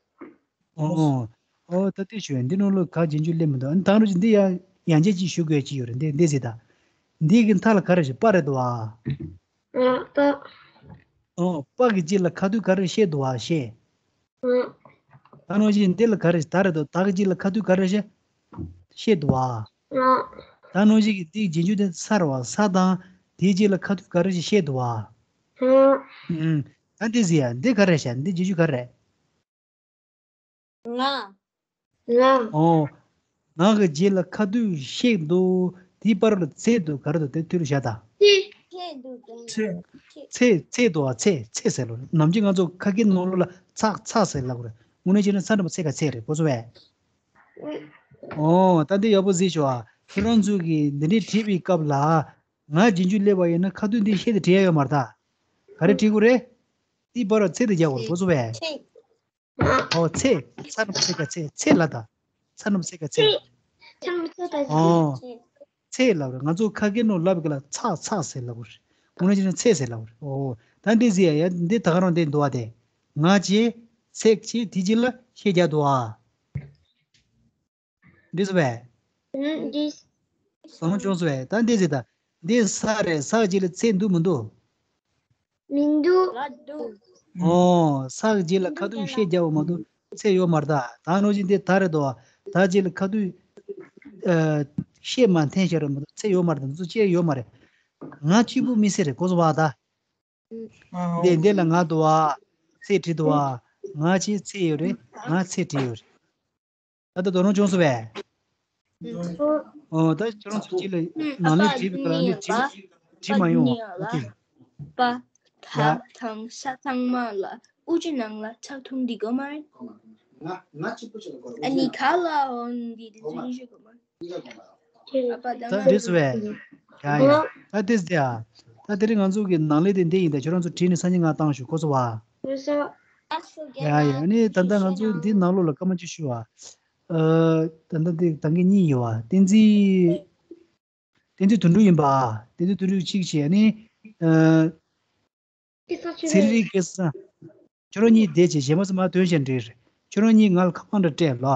ཨོ། ཨོ། ད་དེ་ཞུ་ཡ། འདི་ནང་ལ་ག་རྗེས་འཇུག་སླེབས་མི་འདུག་ཨ་ནི་ད་རུང་འདི་ཡ་ ཡང་བསྐྱར་ཅིག་ཞུ་དགོས་ཅིག་ཡོད་རེད། འདི་འདི་ཟེར་ད། འདི་གི་མཐའ་ལ་ག་རེ་བཞག་པ་རེད་འདུག་བ། ཨ་པ། ཨོ་པ་གི་རྗེས་ལ་ཁ་ཐུག་ག་རེ་ཤད་འདུག་བ། ཤད། ཨ། ད་ནང་བཞིན་འདི་ལ་ག་རེ་ད་རེད་འདུག་ད་གི་རྗེས་ལ་ཁ་ཐུག་ག་རེ་ཤད། ཤད་འདུག་བ། ཨ། ད་ནང་བཞིན་གི་འདི་རྗེས་འཇུག་དེ་ས་རེད་བ། ས་དང་དེའི་རྗེས་ལ་ཁ་ཐུག་ག་རེ་ཤད་འདུག་བ། ཨ། ཨུམ། ད་འདི་ཟེར་ཡ་འདི་ག་རེ་ཤད། འདི་རྗེས་འཇུག་ག་རེ། ང་། ང་། ཨོ། ང་གི་རྗེས་ལ་ཁ་ཐུག་ཤད་འདུག་དེའི་བར་ལ་ཚེ་འདུག་ག་རེ་འདུག་དེ་མཐུད་རུ་བཞག་ད། ཚེ་འདུག་ཚེ། ཚེ་ཚེ་འདུག་བ། ཚེ་ཚེ་ཟེར་ལོ། ནམ་རྒྱུན་ང་ཚོ་ཁ་སྐད་ནང་ལོགས་ལ་ཚག་ཚག་ཟེར་ལབ་དགོས་རེད། དངོས་གནས་བྱས་ན་ས་འགྲེང་བུ་ཚེ་ག་ཚེ་རེད། གོ་སོང་བས། ཨོ་ད་འདི་ཡག་པོ་གཟིགས་ཤོག་ཨ། ཁྱོད་རང་ཚོ་གིས་འདི་འདྲའི་བྲིས་པའི་སྐབས་ལ་ང་རྗེས་འཇུག་སླེབས་པ་ཡིན་ན་ཁ་ཐུག་འདི་ཤད་དེ་བྲིས་ཡ་ཡོད་མ་རེད་ད། ག་རེ་བྲིས་དགོས་རེད། དེའི་བར་ལ་ཚེ་དེ་རྒྱག་དགོས་རེད། གོ་སོང་བས། ཨོ་ཚེ། ས་འགྲེང་བུ་ཚེ་ག་ཚེ། ཚེ་ལ་ད། ས་འགྲེང་བུ་ཚེ་ག་ཚེ། ཨོ། ཚེ་ལབ་རེད། ང་ཚོ་ཁ་སྐད་ནང་ལབ་གི་ལ་ཚག་ཚག་ཟེར་ལབ་རེད། དངོས་གནས་བྱས་ན་ཚེ་ཟེར་ལབ་རེད། ཨོ། ད་འདི་ཟེར་ཡ་ཡ་འདི་ད་ག་རང་འདི་འདུག་བ་དེ། ང་བྱས། ཚེ་བྱས། དེ་རྗེས་ལ་ཤད་རྒྱག་འདུག་བ། འགྲིག་སོང་བས། ཨུམ། འགྲིག་སོང་། བྱུང་སོང་བས། ད་འདི་ཟེར་ད། འདི་ས་རེད། ས་རྗེས་ལ་ཚེ་འདུག་མི་འདུག་མི་འདུག་ཨོ། ས་གི་རྗེས་ལ་ཁ་ཐུག་ཤད་རྒྱག་པ་མ་གཏོགས་ཚེ་ཡོད་མ་རེད་ད། ད་ནང་བཞིན་འདི་ད་རེད་དོ། ད་རྗེས་ལ་ཁ་ཐུག་ཨ། ཤད་མ་འཐེན་ཤད་རེད་མ་གཏོགས་ཚེ་ཡོད་མ་རེད་ད། འདི་ཚོ་ཅི་ཡང་ཡོད་མ་རེད། ང་གཅིག་པུ་མི་སྲིད་རེད། གོ་སོང་བ་ད། འདི་འདི་ལ་ང་འདུག་བ། ཚེ་བྲིས་འདུག་བ། ང་བྱས་ཚེ་ཡོད་རེད། ང་ཚེ་བྲིས་ཡོད་རེད། ད་ལྟ་དོ་སྣང་བྱུང་སོང་བས། ཨོ་ད་ཁྱོད་རང་ཚོ་གཅིག་ལ་ནང་ལས་བྲིས་པའི་སྐབས་ལ་འདི་བྲིས་བྲིས་མ་ཡོང་། ཨོ་ཁེ། པ། ད་ཡ། དང་ཤ་ཚང་མ་ལ་དབུ་ཅི་ནང་ལ་ཆག་ཐུང་འདི་དགོས་མ་རེད། ཨ་ནི་ག་ལ་འོ་འདི་འདི་ཚོ་ཡིན་ཤེས་དགོས་མ་རེད། ཨ་པ་ད་ད་ང་འདི་སོང་བས། ཡ་ཡ། ད་འདི་ཟེར་ཡ། ད་དེ་རིང་ང་ཚོ་གི་ནང་ལས་དེ་འདི་ཡིན། ད་ཁྱོད་རང་ཚོ་བྲིས་ནས་སང་ཉིན་ང་བཏང་ཞུ། གོ་སོང་བ། ཡ་ཡ། ཨ་ནི་ད་ལྟ་ང་ཚོ་འདི་ནང་ལོགས་ལ་སྐར་མ་གཅིག་ཞུ་བ། ཨ། ད་ལྟ་འདི་ད་གིན་གཉིས་ཡོད་བ། བསྟན་འཛིན། བསྟན་འཛིན་དོན་གྲུབ་ཡིན་པ། བསྟན་འཛིན་དོན་གྲུབ་གཅིག་བྱས། ཨ་ནི། ཨ། ཚེ་རིང་སྐལ་བཟང་། ཁྱོད་རང་གཉིས་བསྡད་བྱས། གཞན་པ་ཚོ་མར་ཐོན་བྱས་འགྲིག་རེད། ཁྱོད་རང་གཉིས་ང་ལ་ཁ་པར་འདྲ་སྤྲད་ལ།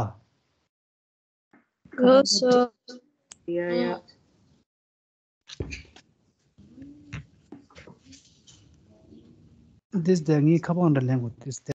ལགས་སོ། ཡ་ཡ། འདི་ཟེར་ངའི་ཁ་པར་འདྲ་ལེན་དགོས། འདི་ཟེར།